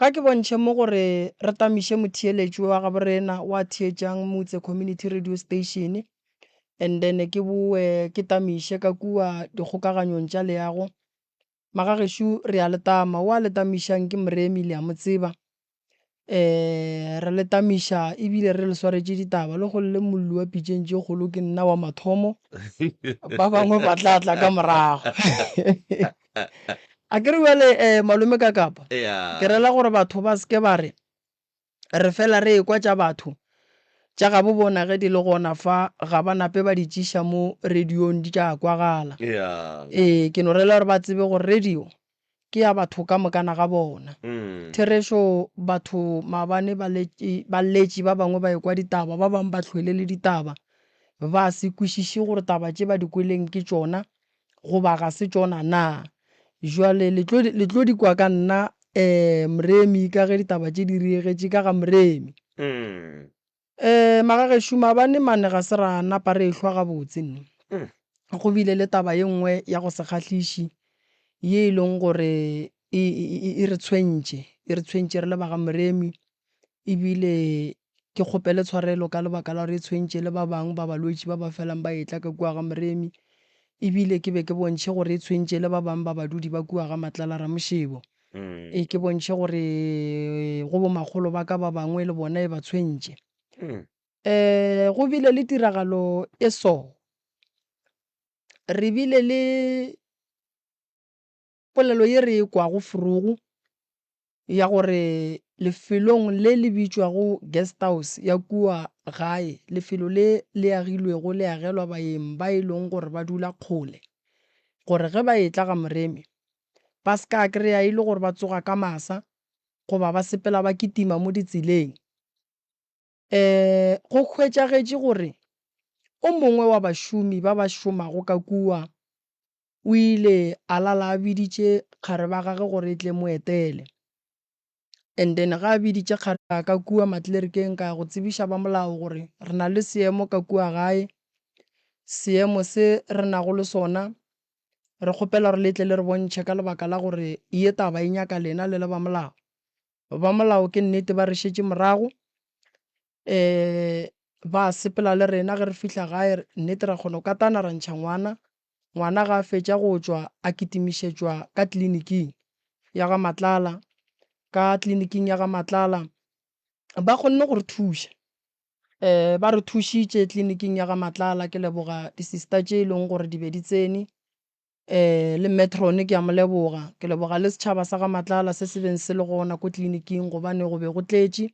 Ga ke bontšhe mo gore re tamiše motheeletši wa gabo rena wa theetšang Motse Community Radio Station and then ke boe ke tamiše ka kua dikgokaganyong tša leago. Magagešo re a le tama, wa le tamišang ke Moremi le a mo tseba. Re le tamiša ebile re le swaretše ditaba le golle mollo wa pitšeng tše kgolo ke nna wa mathomo ba bangwe ba tla tla ka morago. A ke re bjale malome ka kapa ke rela gore batho ba se ke ba re re fela re ekwa tša batho tša gabo bona ge di le gona fa ga ba nape ba di tšiša mo radiong di tša kwagala. Ee, ke no rela gore ba tsebe gore radio ke ya batho ka mokana ga bona. Therešo batho maabane ba letše, ba letše ba bangwe ba ekwa ditaba, ba bangwe ba hlwele le ditaba, ba se kwešiše gore taba tše ba di kweleng ke tšona goba ga se tšona na. Jwale le tlo, le tlo di kwa ka nna um Moremi ka ge ditaba tše di riegetše ka ga Moremi. Magagešo maabane mane ga se ra napa re ehlwa gabotse nne. Go bile le taba ye nngwe ya go se kgahliše ye e leng gore e, e, e, e re tshwentše, e re tshwentše re le ba ga Moremi ebile ke kgopele tshwarelo ka lebaka la gore e tshwentše le ba bangwe ba balwetši ba ba felang ba etla ka kua ga Moremi ebile ke be ke bontšhe gore e tshwentše le ba bangwe ba badudi ba kua ga Matlala Ramošebo. E ke bontšhe gore go bomakgolo ba ka ba bangwe le bona e ba tshwentše. Go bile le tiragalo e so. Re bile le polelo ye re e kwago forogo ya gore lefelong le le bitšwago guest house ya kua gae, lefelo le le agilwego le agelwa baeng ba e leng gore ba dula kgole, gore ge ba etla ga Moremi ba se ka kry-a e le gore ba tsoga ka masa goba ba sepela ba kitima mo ditseleng. Go hwetšagetše gore o mongwe wa bašomi ba ba šomago ka kua o ile a lala a biditše kgarebe ya gagwe gore e tle mo etele. And then ga a biditše kgarebe ka kua matlerikeng ka ya go tsebiša ba molao gore re na le seemo ka kua gae, seemo se re nago le sona re kgopela gore le tle le re bontšhe ka lebaka la gore ye taba e nyaka lena le le ba molao. Ba molao ke nnete ba re šetše morago ba sepela le rena ge re fihla gae nnete ra kgona go katana ra ntšha ngwana. Ngwana ga a fetša go tšwa a kitimišetšwa ka tleliniking ya ga Matlala. Ka tleliniking ya ga Matlala ba kgonne go re thuša. Ba re thušitše tleliniking ya ga Matlala ke leboga di-sister tše e leng gore di be di tsene. Le matron ke a mo leboga. Ke leboga le setšhaba sa ga Matlala se se beng se le gona ko tleliniking gobane go be go tletše,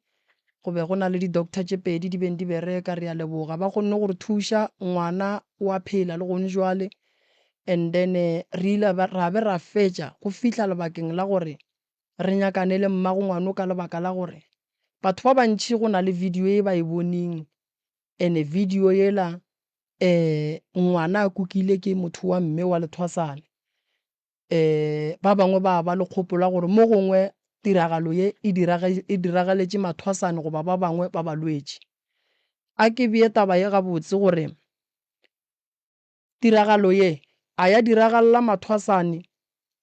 go be go na le di-doctor tše pedi di beng di bereka, re a leboga. Ba kgonne go re thuša, ngwana o a phela le gone jwale and then re ile ra be ra fetša go fihla lebakeng la gore re nyakane le mmago ngwano ka lebaka la gore batho ba bantši go na le video e ba e boneng and-e video yela ngwana a kukile ke motho wa mme wa lethwasane. Ba bangwe ba ba le kgopolo ya gore mo gongwe tiragalo ye e e diragaletše mathwasane goba ba bangwe ba balwetši. A ke bee taba ye gabotse gore tiragalo ye a ya diragalela mathwasane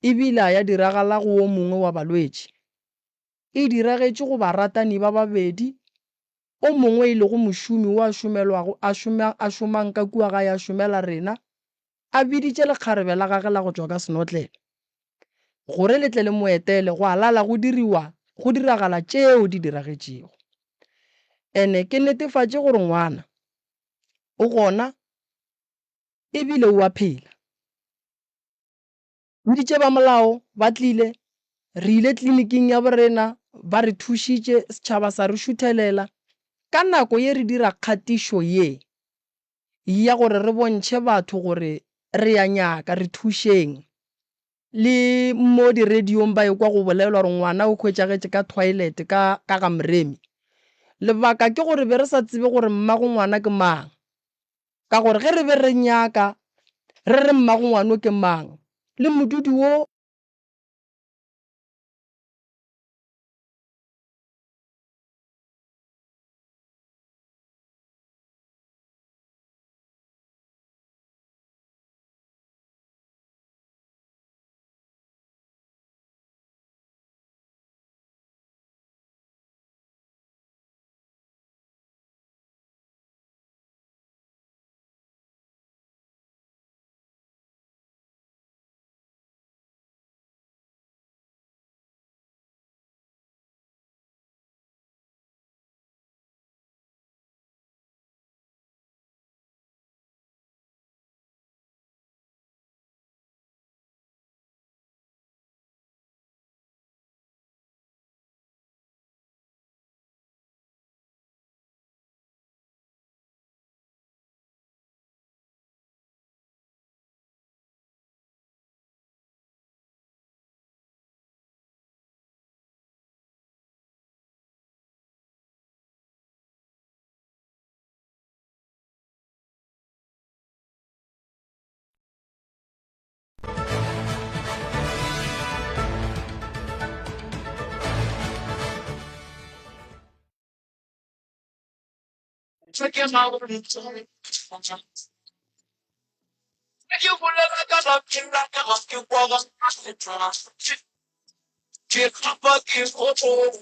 ebile a ya diragala go o mongwe wa balwetši. E diragetše go baratani ba babedi O mongwe e lego mošomi wo a šomelwago, a šoma, a šomang ka kua gae a šomela rena, a biditše lekgarebe la gage la go tšwa ka senotlelo, gore le tle le mo etele, gwa lala go diriwa, go diragala tšeo di diragetšego. Ene ke netefatše gore ngwana o gona e bile o a phela. Biditše ba molao, ba tlile. Re ile kliniking ya borena, ba re thušitše, setšhaba sa re šuthelela. Ka nako ye re dira kgatišo ye ya gore re bontšhe batho gore re a nyaka, re thušeng. Le mo diradiong ba ekwa go bolelwa gore ngwana o hwetšagetše ka toilet ka ka ga Moremi. Lebaka ke gore be re sa tsebe gore mmago ngwana ke mang. Ka gore ge re be re nyaka re re mmago ngwano ke mang, le modudi wo.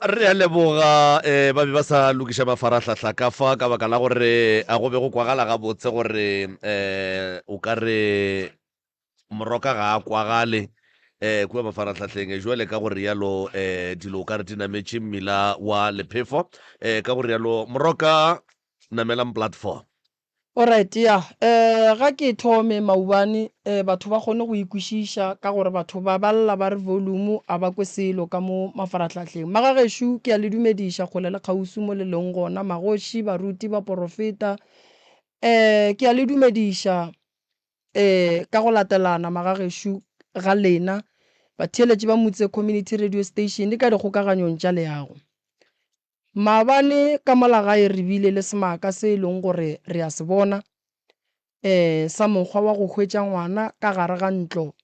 Re a leboga eh, ba be ba sa lokiša mafarahlahla ka fa ka baka la gore a go be go kwagala gabotse gore eh, o ka re Moroka ga a kwagale eh, kua mafarahlahleng. Jwale ka go rialo eh, dilo o ka re di nametše mmila wa lephefo eh, ka go rialo Moroka namelang platform. Alright, ya. Eh, ga ke thome maubane, eh, batho ba kgone go ikwešiša ka gore batho ba ba lla ba re volume a ba kwe selo ka mo mafarahlahleng. Magagešo, ke a le dumediša kgole le kgauswi mo le leng gona, magoši, baruti, baporofeta. Eh, ke a le dumediša, eh, ka go latelana magagešo ga lena, batheeletši ba Mutse Community Radio Station ka dikgokaganyong tša leago. Maabane ka mola gae re bile le semaka se e leng gore re a se bona, um sa mokgwa wa go hwetša ngwana ka gare ga ntlo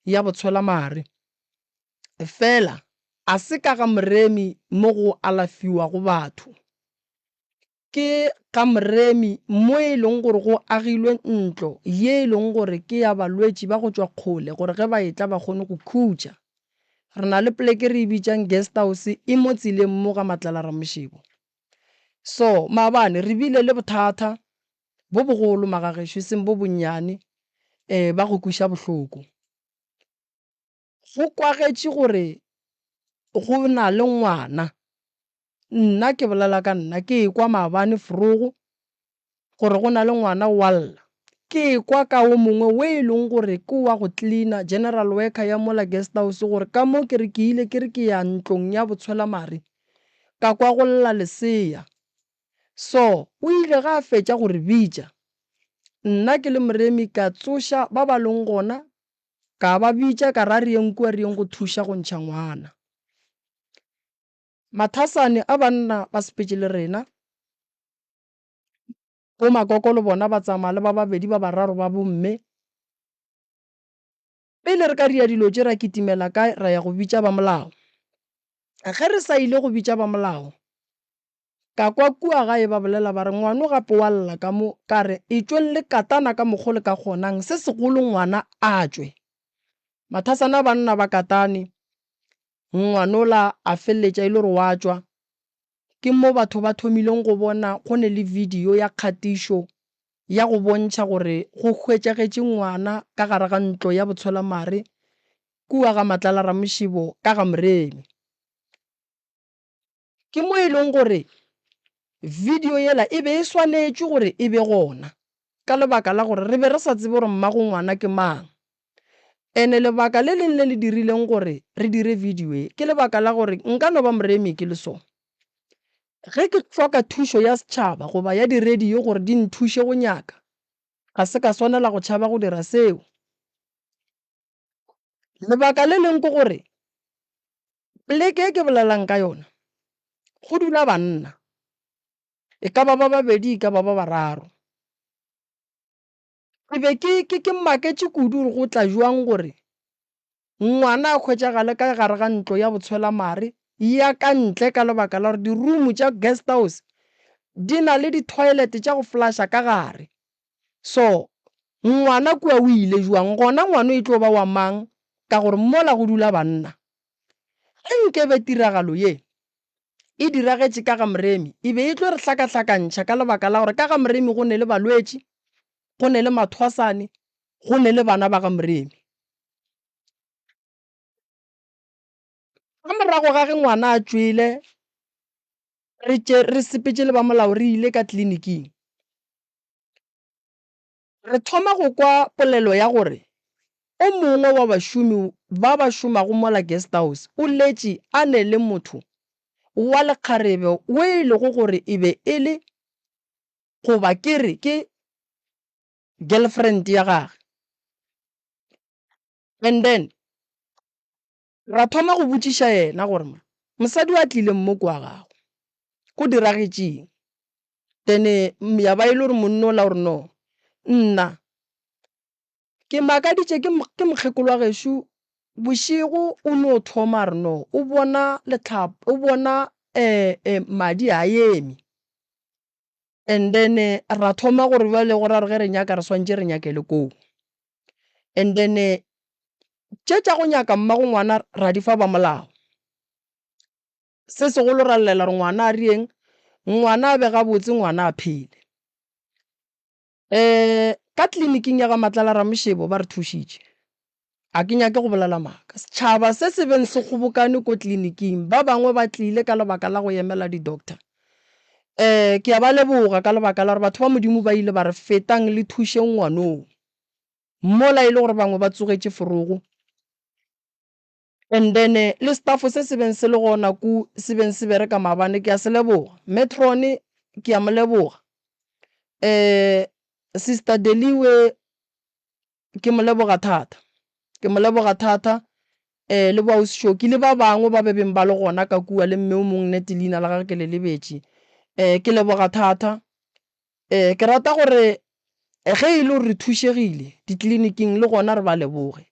ya botshwelamare. Fela a se ka ga Moremi mo go alafiwago batho. Ke ga Moremi mo e leng gore go agilwe ntlo ye e leng gore ke ya balwetši ba go tšwa kgole gore ge ba etla ba kgone go khutša. Re na le poleke re e bitšang guest house e mo tseleng mo ga Matlala Ramošebo. So maabane re bile le bothata bo bogolo magagešo e seng bo bonnyane um ba go kweša bohloko. Go kwagetše gore go na le ngwana Nna ke bolela ka nna, ke ekwa maabane forogo gore go na le ngwana wa lla. Ke ekwa ka o mongwe we e leng gore ke wa go cleaner, general worker ya mola guest house gore ka mo ke re ke ile ke re ke ya ntlong ya botshwelamare ka kwa go lla lesea. So o ile ga a fetša go re bitša, nna ke le moremi ka tsoša ba ba leng gona ka ba bitša ka ra re yeng kua re yeng go thuša go ntšha ngwana. Mathasane a banna ba sepetše le rena. Bo Makoko le bona ba tsamaya le ba babedi ba bararo ba bomme. Pele re ka dira dilo tše ra kitimela kae ra ya go bitša ba molao. Ge re sa ile go bitša ba molao, ka kwa kua gae ba bolela ba re ngwano gape wa lla ka mo, ka re etšweng le katana ka mokgo le ka kgonang, se segolo ngwana a tšwe. Mathasane a banna ba katane, Ngwanola a feleletša e le gore wa tšwa. Ke mo batho ba thomileng go bona go ne le video ya kgatišo ya go bontšha gore go hwetšagetše ngwana ka gare ga ntlo ya botshwelamare kua ga Matlala Ramošebo ka ga Moremi. Ke mo e leng gore video yela e be e swanetšwe gore e be gona ka lebaka la gore re be re sa tsebe gore mmago ngwana ke mang. Ene lebaka le leng le le dirileng gore re dire video ye ke lebaka la gore nka no ba moremi ke le so. Ge ke hloka thušo ya setšhaba goba ya di-radio gore di nthuše go nyaka, ga se ka swanela go tšhaba go dira seo. Lebaka le leng ke gore Poleke e ke bolelang ka yona, go dula banna, e ka ba ba babedi, e ka ba ba bararo. Ke be ke, ke, ke maketše kudu gore go tla jwang gore ngwana a hwetšagale ka gare ga ntlo ya botshwelamare ya ka ntle ka lebaka la gore di-room tša guest house di na le di-toilet tša go flasha ka gare. So, ngwana kua o ile jwang? Gona ngwano e tlo ba wa mang ka gore mola go dula banna? Ge nkebe tiragalo ye e diragetše ka ga Moremi, e be e tlo re hlakahlakantšha ka lebaka la gore ka ga Moremi go ne le balwetši, go ne le mathwasane, go ne le bana ba ga Moremi. Ka morago ga ge ngwana a tšwele, re tše re sepetše le ba molao re ile ka tleliniking. Re thoma go kwa polelo ya gore o mongwe wa bašomi ba ba šomago mola guest house o letše a ne le motho wa lekgarebe wo e lego gore e be e le goba ke re ke girlfriend ya gage. And then ra thoma go botšiša yena gore mosadi o a tlileng mo ke wa gago, go diragetšeng? Then ya ba e le gore monna ola o re no, nna ke makaditše ke ke mokgekolo wa gešo bošego o no thoma a re no o bona letlhapa o bona madi a eme. And then ra thoma gore bjale go ra gore ge re nyaka re swantše re nyakele koo. And then tše tša go nyaka mmago ngwana ra di fa ba molao. Se segolo ra llela gore ngwana a reng, ngwana a be gabotse, ngwana a phele. Um ka tleliniking ya ga Matlala Ramošebo ba re thušitše. A ke nyake go bolela maaka. Setšhaba se se beng se kgobokane ko tleliniking, ba bangwe ba tlile ka lebaka la go emela di-doctor. Um ke a ba leboga ka lebaka la gore batho ba Modimo ba ile ba re fetang le thušeng ngwanoo. Mola e le gore bangwe ba tsogetše forogo. And then le staff se se beng se le gona ku se beng se bereka maabane ke a se leboga. Matron ke a mo leboga. Um Sister Deliwe ke mo leboga thata. Ke mo leboga thata um le bo Ausi Shoki le ba bangwe ba be beng ba le gona ka kua le mme o mongwe nnete leina la gagwe ke le lebetše. Um ke leboga thata. Um ke rata gore ge e le gore re thušegile ditleliniking le gona re ba leboge.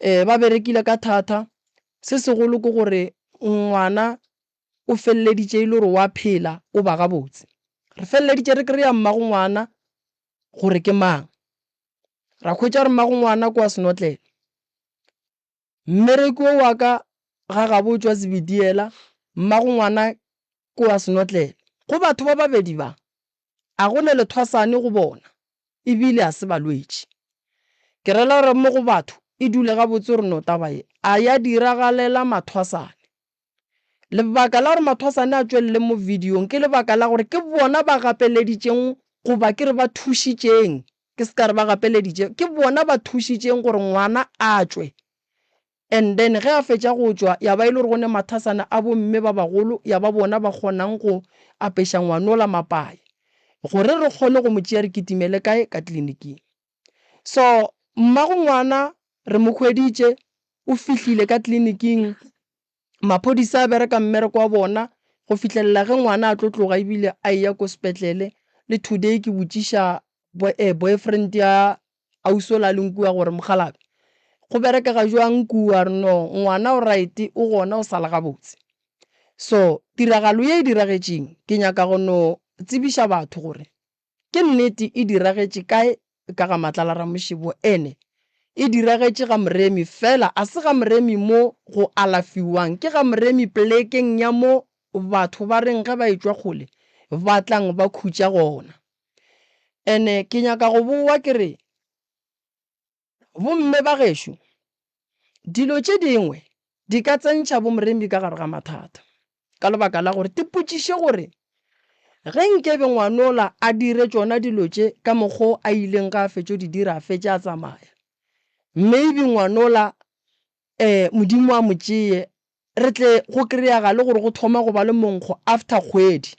Um ba berekile ka thata, se segolo ke gore ngwana o feleleditše e le gore wa phela o ba gabotse. Re feleleditše re kry-a mmago ngwana gore ke mang, ra hwetša gore mmago ngwana ke wa senotlelo. Mmereki wo wa ka ga gabo o tšwa Zebediela, mmago ngwana ke wa senotlelo. Go batho ba babedi ba, a go ne lethwasane go bona, e bile a se balwetši. Ke rela gore mo go batho e dule gabotse gore no taba ye a ya diragalela mathwasane. Lebaka la gore mathwasane a tšwelele mo videong ke lebaka la gore ke bona ba gapeleditšeng goba ke re ba thušitšeng, ke se ka re ba gapeleditše, ke bona ba thušitšeng gore ngwana a tšwe and then ge a fetša go tšwa ya ba e le gore go ne mathasana a bo mme ba bagolo ya ba bona ba kgonang go apeša ngwanola mapae gore re kgone go mo tšea re kitimele kae ka tleliniking. So mmago ngwana re mo hweditše o fihlile ka tleliniking Maphodisa a bereka mmereko wa bona go fihlelela ge ngwana a tlo tloga ebile a eya ko sepetlele. Le today ke botšiša boyfriend ya ausi ola a leng kua gore mokgalabje go berekega jwang kua, a re no ngwana o right o gona o sa le gabotse. So tiragalo ye e diragetšeng ke nyaka go no tsebiša batho gore Ke nnete e diragetše kae ka ga Matlala Ramošebo ene e diragetše ga Moremi fela a se ga Moremi mo go alafiwang ke ga Moremi plekeng ya mo batho ba reng ge ba etšwa kgole ba tlang ba khutša gona. Ene ke nyaka go bowa ke re Bomme ba gešo, dilo tše dingwe di ka tsentšha bomoremi ka gare ga mathata ka lebaka la gore tipotšiše gore ge nkebe ngwanola a dire tšona dilo tše ka mokgo a ileng ga a fetšo di dira a fetše a tsamaya maybe ngwanola um Modimo a mo tšeye re tle go kry-agale gore go thoma go ba le monkgo after kgwedi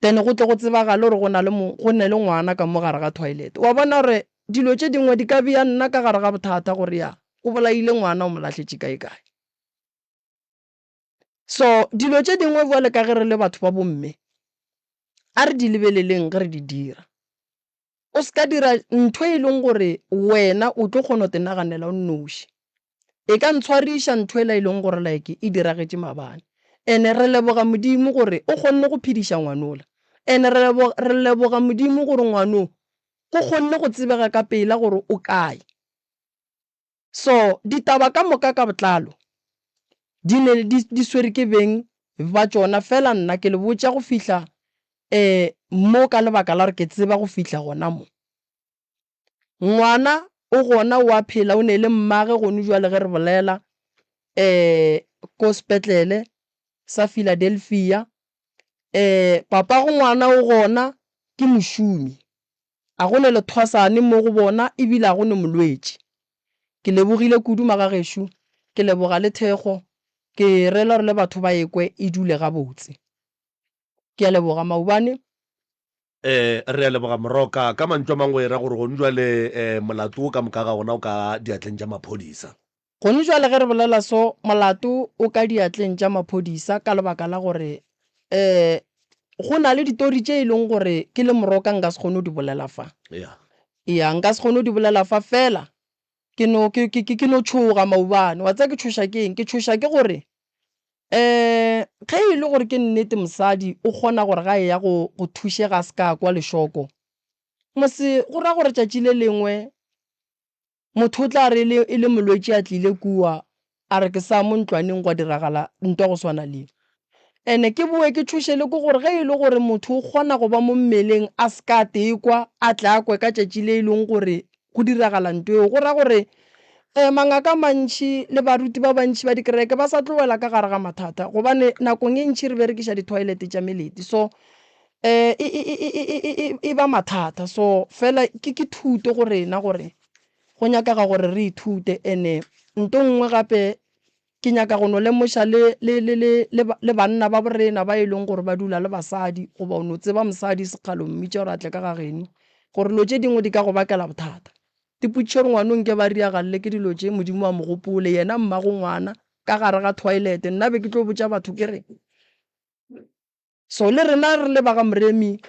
then go tle go tsebagale gore go na le go ne le ngwana ka mo gare ga toilet. Wa bona gore dilo tše dingwe di ka bea nna ka gare ga bothata gore ya o bolaile ngwana o mo lahletše kae kae. So dilo tše dingwe bjale ka ge re le batho ba bomme a re di lebeleleng ge re di dira. O se ka dira ntho e leng gore wena o tlo kgona go te naganela o nnoši. E ka ntshwariša ntho ela e leng gore like e diragetše maabane. And-e re leboga Modimo gore o kgonne go phediša ngwanola. And-e re re leboga Modimo gore ngwano o kgonne go tsebega ka pela gore o kae. So ditaba ka moka ka botlalo di ne di, di swere ke beng ba tšona, fela nna ke le botša go fihla um mo ka lebaka la gore ke tseba go fihla gona mo. Ngwana o gona o a phela, o ne le mmage gone jwale ge re bolela um ko sepetlele sa Philadelphia. Um papago ngwana o gona ke mošomi. A go ne lethwasane mo go bona ebile a go ne molwetši. Ke lebogile kudu magagešo, ke leboga le thekgo, ke rela gore le batho ba ekwe e dule gabotse. Ke a leboga Maubane. Ee, re a leboga Moroka. Ka mantšu a mangwe e ra gore gone jwale molato wo ka moka ga ona o ka diatleng tša maphodisa. Gone jwale ge re bolela so, molato o ka diatleng tša maphodisa ka lebaka la gore um go na le ditori tše e leng gore ke le moroka nka se kgone go di bolela fa. Yeah. Ya, nka se kgone go di bolela fa fela ke no ke ke ke no tšhoga maobane. Wa tseba ke tšhoša ke eng? Ke tšhoša ke gore. Um ge e le gore ke nnete mosadi o kgona gore ga eya go go thušega a se ka kwa lešoko, mose go ra gore tšatši le lengwe motho o tla re e le e le molwetši a tlile kua a re ke sa mo ntlwaneng gwa diragala ntwa go swana le. Ene ke boe ke tšhoše le ke gore ge e le gore motho o kgona go ba mo mmeleng a se ka tekwa a tle a kwe ka tšatši le e leng gore go diragala nto eo, go ra gore um mangaka a mantši le baruti ba bantši ba dikereke ba sa tlo wela ka gare ga mathata gobane nakong e ntši re berekiša di-toilet tša melete. So um e ba mathata. So fela ke ke thuto go rena gore go nyakega gore re ithute. Ene nto nngwe gape Ke nyaka go no lemoša le, le, le, le, le, le banna ba borena ba e leng gore ba dula le basadi, goba o no tseba mosadi sekgale o mmitša gore a tle ka ga geno, gore dilo tše dingwe di ka go bakela bothata. Dipotšišo gore ngwano nke ba riagalle ke dilo tše, Modimo a mo gopole, yena mmago ngwana, ka gare ga thoilete. Nna be ke tlo botša batho ke re, So le rena re le ba ga Moremi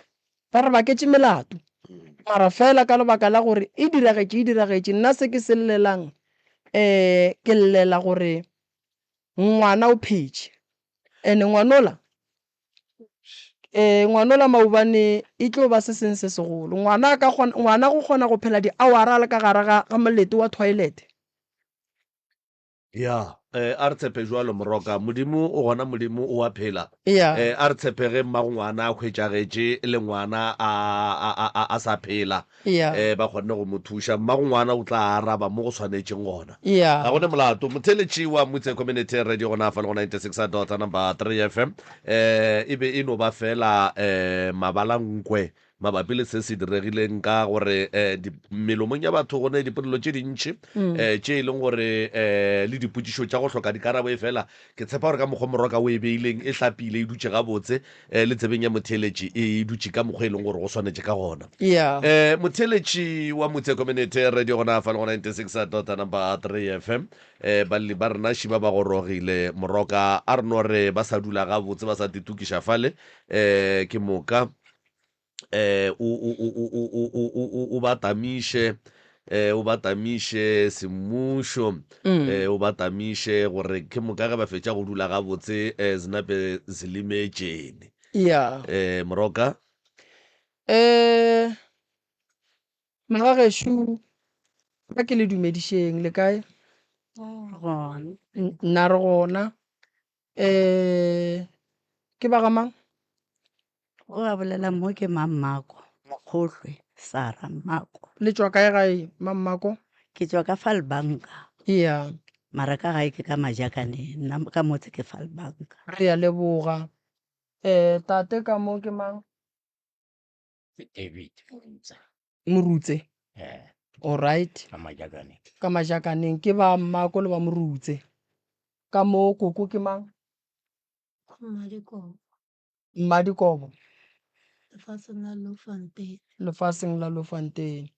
ba re baketše melato, mara fela ka lebaka la gore e diragetše e diragetše. Nna se ke se llelang um ke llela gore ngwana o phetše and ngwanola um ngwanola maobane e tlo ba se seng se segolo. Ngwana a ka kgona, ngwana go kgona go phela di-hour a le ka gare ga ga molete wa toilet. Ya, eh, a re tshepe jwalo Moroka. Modimo o gona, Modimo o a phela. Ya. Eh, a re tshepe ge mmago ngwana a hwetšagetše le ngwana a, a, a, a, a sa phela. Ya. Eh, ba kgonne go mo thuša. Mmago ngwana o tla araba mo go swanetšeng gona. Ya. Ga go ne molato. Motheeletši wa Mutse Community Radio gona fa le go 96 dot number 3 FM. Eh, e be e no ba fela eh, mabalankwe Mabapi le se se diregileng ka gore melomong ya batho go ne dipolelo tše dintši tše e leng gore le dipotšišo tša go hloka dikarabo, efela ke tshepa gore ka mokgwa Moroka o e beileng e hlapile, e dutše gabotse le tsebeng ya motheeletši e dutše ka mokgwa e leng gore go swanetše ka gona. Motheeletši wa Motse Community Radio gona fa le go 96 dot number 3 FM, balli ba rena šiba ba gorogile Moroka a re no re ba sa dula gabotse ba sa titokiša fale ke moka eh o o o o o o o o o o ba tamiše eh o ba tamiše semmušo mm. eh o ba tamiše gore ke moka ge ba fetša go dula gabotse eh senape se limetšene ya eh moroka eh Magagešo, a ke le dumedišeng, le kae? Gona. Nna re gona. Um ke ba ga mang? O a bolela mo ke Mammako, Mokgohlwe, Sara Mmako. Le tšwa kae gae, Mammako? Ke tšwa ka Falbanka. Eya. Mara ka gae ke ka Majakaneng, nna ka motse ke Falbanka. Re a leboga. Um tate ka mo ke mang? David Morutse. Morutse. Eh. All right. Ka Majakaneng. Ka Majakaneng ke ba Mmako le ba Morutse. Ka mo koko ke mang? Mmadikobo. Mmadikobo. Lefatsheng la Lofontein. Lefatsheng la Lofontein.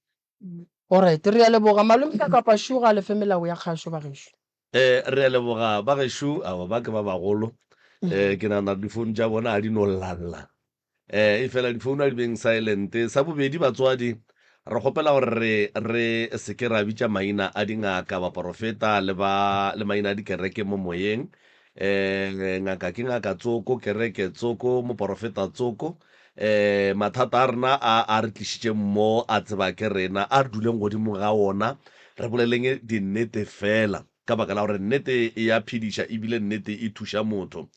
Mm. All right, re a leboga malome ka kapa shuga le fe melao ya kgašo bagešo. Eh, re a leboga bagešo, awa ba ke ba bagolo. Eh, ke nagana difounu tša bona ga di no llalla. Eh, efela difounu a di beng silent. Sa bobedi, batswadi, re kgopela gore re, re se ke ra bitša maina a dingaka, baporofeta le ba, le maina a dikereke mo moyeng. Eh, ngaka ke ngaka tsoko, kereke tsoko, moporofeta tsoko. Eh, mathata a rena a, a re tlišitšeng mo a tseba ke rena. A re duleng godimo ga ona, re boleleng dinnete fela. Ka baka la gore nnete e a phediša e bile nnete e thuša motho.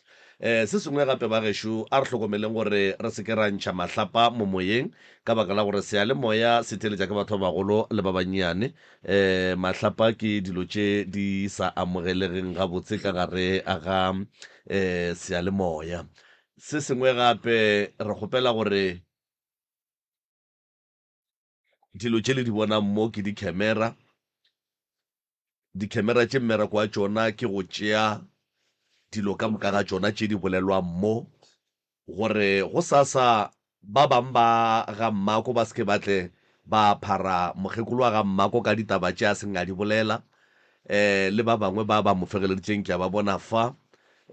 Um se sengwe gape bagešo, a re hlokomeleng gore re se ke ra ntšha mahlapa mo moyeng, ka baka la gore seyalemoya se theeletša ke batho ba bagolo le ba bannyane. Um mahlapa ke dilo tše di sa amogelegeng gabotse ka gare ga um seyalemoya. Se sengwe gape, re kgopela gore dilo tše le di bonang mo ke dikhemera. Dikhemera tše mmereko wa tšona ke go tšea dilo ka moka ga tšona tše di bolelwang mo, gore gosasa ba bang ba ga Mmako ba se ke ba tle ba phara mokgekolo wa ga Mmako ka ditaba tše a seng a di bolela, um le ba bangwe ba ba mo fegeleditšeng ke a ba bona fa.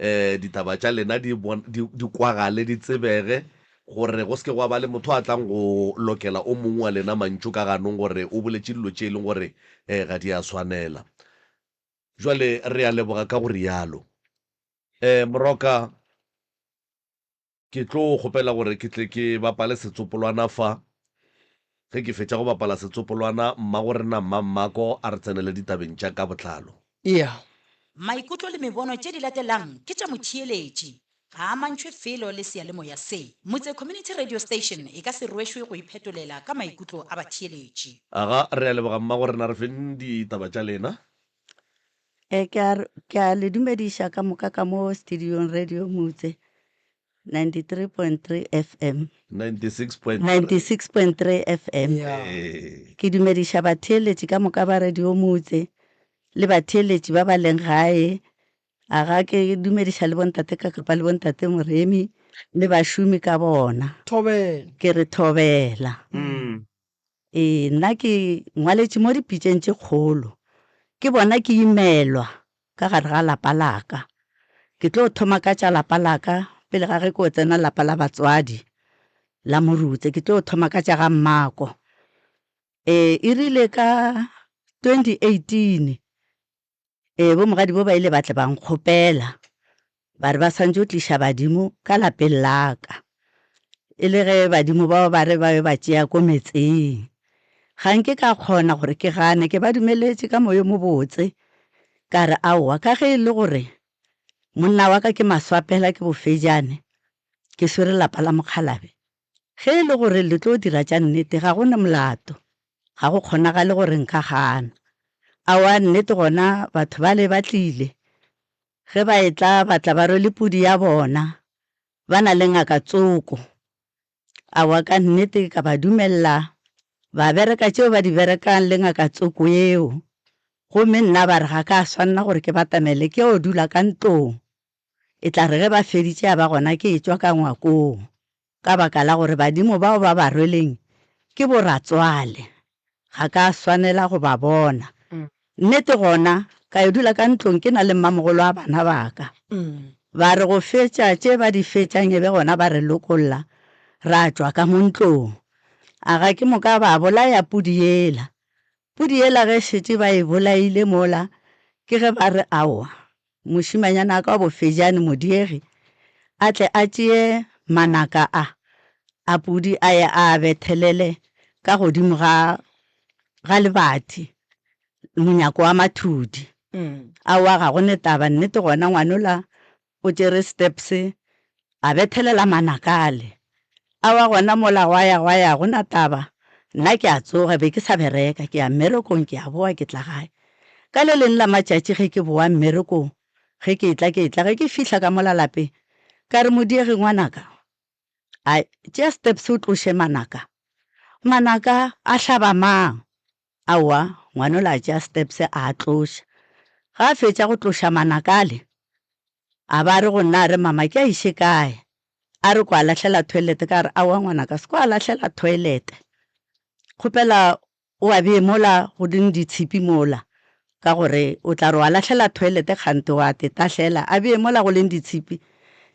Um ditaba tša lena di, di, di kwagale, di tsebege, gore go se ke gwa ba le motho a tlang go lokela o mongwe wa lena mantšu ka ganong gore o boletše dilo tše e leng gore um ga di a swanela. Jwale re a leboga ka go rialo. Eh, Moroka, ke tlo kgopela gore ke tle ke bapale setsopolwana fa. Ge ke fetša go bapala setsopolwana, mmagorena Mmammako a re tsenele ditabeng tša ka botlalo. Ea. Maikutlo le mebono tše di latelang ke tša motheeletši. Ga a amantšhwe felo le seyalemoya se. Motse Community Radio Station e ka se rwešwe go iphetolela ka maikutlo a batheeletši. Aga, re a leboga mmagorena, re feng ditaba tša lena. E, ke a, ke a le dumediša ka moka ka mo studiong Radio Motse 93.3 FM. 96.3. 96.3 FM. Yeah. Ee. Ke dumediša batheeletši ka moka ba Radio Motse le batheeletši ba ba leng gae. A ga ke dumediša le bontate Kakapa le bontate Moremi le bašomi ka bona. Thobela. Ke re thobela. Ee, nna ke ngwaletše mo dipitšeng tše kgolo. Ke bona ke imelwa ka gare ga lapa la ka. Ke tlo thoma ka tša lapa la ka pele ga ge ko tsena lapa la batswadi la Morutse. Ke tlo thoma ka tša ga mmako. Ee, e rile ka 2018 Ee, bomogadi bo ba ile ba tle ba nkgopela ba re ba swantše go tliša badimo ka lapeng la ka. E le ge badimo bao ba re ba be ba tšea ko metseng. Ga nke ka kgona gore ke gane, ke ba dumeletše ka moyo mobotse. Ka re aowa, ka ge e le gore monna wa ka ke maswapela ke bofejane, ke swere lapa la mokgalabje, Ge e le gore le tlo dira tša nnete, ga go na molato. Ga go kgonagale gore nka gana. Aowa, nnete gona batho bale ba tlile. Ge ba etla ba tla ba rwele pudi ya bona, ba na le ngaka tsoko. Aowa, ka nnete ka ba dumella ba bereka tšeo ba di berekang le ngaka tsoko yeo. Gomme nna ba re ga ka swanna gore ke batamele ke yo dula ka ntlong. E tla re ge ba feditše ya ba gona ke etšwa ka ngwakong, ka baka la gore badimo bao ba ba rweleng ke boratswale, ga ka swanela go ba bona. Nnete gona, ka yo dula ka ntlong ke na le mmamogolo wa bana ba ka. Ba re go fetša tše ba di fetšang e be gona ba re lokolla, ra tšwa ka mo ntlong. A ga ke moka ba bolaya pudi yela. Pudi yela ge šetše ba e bolaile mola, ke ge ba re aowa, Mošemanyana wa ka wa bofejane, Modiegi, a tle a tšee manaka a, a pudi a ye a a bethelele ka godimo ga, ga lebati, monyako wa mathudi. Aowa, ga go ne taba, nnete gona ngwanola o tšere steps a bethelela manaka ale. Aowa gona mola gwa ya gwa ya, go na taba, nna ke a tsoga, be ke sa bereka, ke ya mmerekong, ke a boa ke tla gae. Ka le leng la matšatši ge ke boa mmerekong, ge ke etla ke etla, ge ke fihla ka mola lapeng, ka re, Modiegi ngwanaka, a tšea steps o tloše manaka. Manaka a hlaba mang? Aowa, ngwanola a tšea steps a a tloša. Ge a fetša go tloša manaka ale, a ba a re go nna a re, Mama ke a iše kae? A re ko a lahlela toilet, ka re, Aowa ngwanaka, se ko a lahlela toilet. Kgopela o a bee mola go leng ditshipi mola, ka gore o tla re wa lahlela toilet kgante wa te tahlela. A bee mola go leng ditshipi.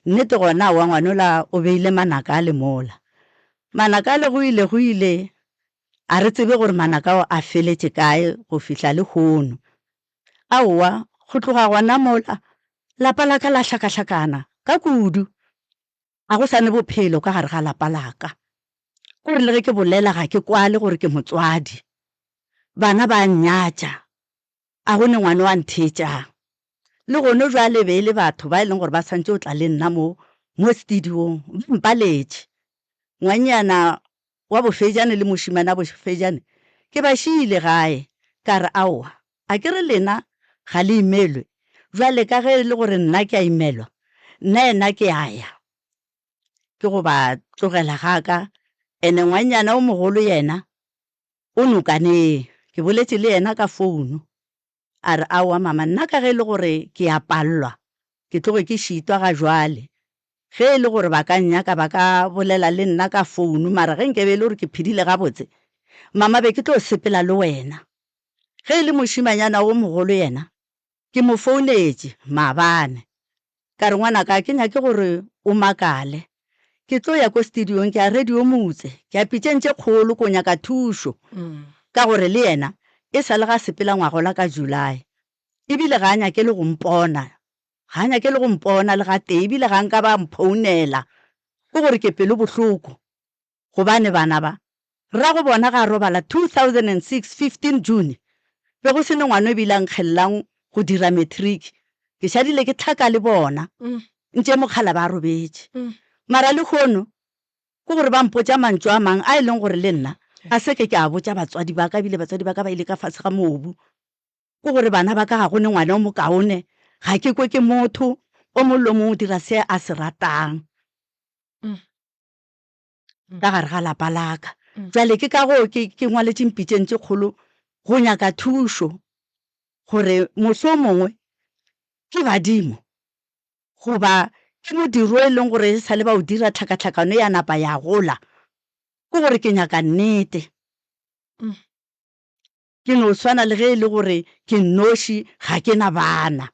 Nnete gona aowa ngwanola o beile manaka ale mola. Manaka ale go ile go ile A re tsebe gore manaka ao a feletše kae go fihla lehono. Aowa, go tloga gona mola, lapa la ka la hlakahlakana ka kudu. Ga go sa ne bophelo ka gare ga lapa la ka. Ko re le ge ke bolela ga ke kwale gore ke motswadi. Bana ba a nnyatša. A go ne ngwana o a ntheetšang. Le gono bjale be e le batho ba e leng gore ba swantše go tla le nna mo, mo studiong, ba mpaletše. Ngwannyana wa bofejane le mošemane wa bofejane, ke ba šiile gae. Ka re, Aowa, a ke re lena ga le imelwe? Bjale ka ge e le gore nna ke a imelwa, nna yena ke a ya. Ke go ba tlogela ga ka. Ene ngwannyana o mogolo yena o nokaneng. Ke boletše le yena ka founo. A re, Aowa mama, nna ka ge e le gore ke a pallwa, ke tloge ke šitwa ga jwale. Ge e le gore ba ka nnyaka ba ka bolela le nna ka founo, mara ge nke be e le gore ke phedile gabotse, mama be ke tlo sepela le wena. Ge e le mošemanyana wo mogolo yena, Ke mo founetše maabane, ka re, Ngwanaka, ga ke nyake gore o makale. Ke tlo ya ko studiong, ke ya Radio Motse, ke ya pitšeng tše kgolo ko nyaka thušo. Ka gore le yena e sa le ga sepela ngwagola ka July, ebile ga a nyake le go mpona. Ga a nyake le go mpona le gatee, ebile ga nka ba mphounela. Ke gore ke pelo bohloko gobane bana ba, rrago bona ga a robala 2006, 15 June, be go se ne ngwana o bile a nkgellang go dira matric. Ke šadile ke hlaka le bona, ntše mokgala ba robetše. Mara lehono Ke gore ba mpotša mantšu a mang a e leng gore le nna ga se ke ke a botša batswadi ba ka, ebile batswadi ba ka ba ile ka fase ga mobu. Ke gore bana ba ka ga go ne ngwana o mokaone, ga ke kwe ke motho, o mong le o mongwe o dira se a se ratang ka gare ga lapa la ka. Bjale ke ka goo ke ke ngwaletše mpitšeng tše kgolo go nyaka thušo gore mohlomongwe ke badimo Goba ke modiro e leng gore e sa le ba o dira tlhakatlhakano ya napa ya gola. Ke gore ke nyaka nnete. Ke no swana le ge e le gore ke nnoši ga ke na bana.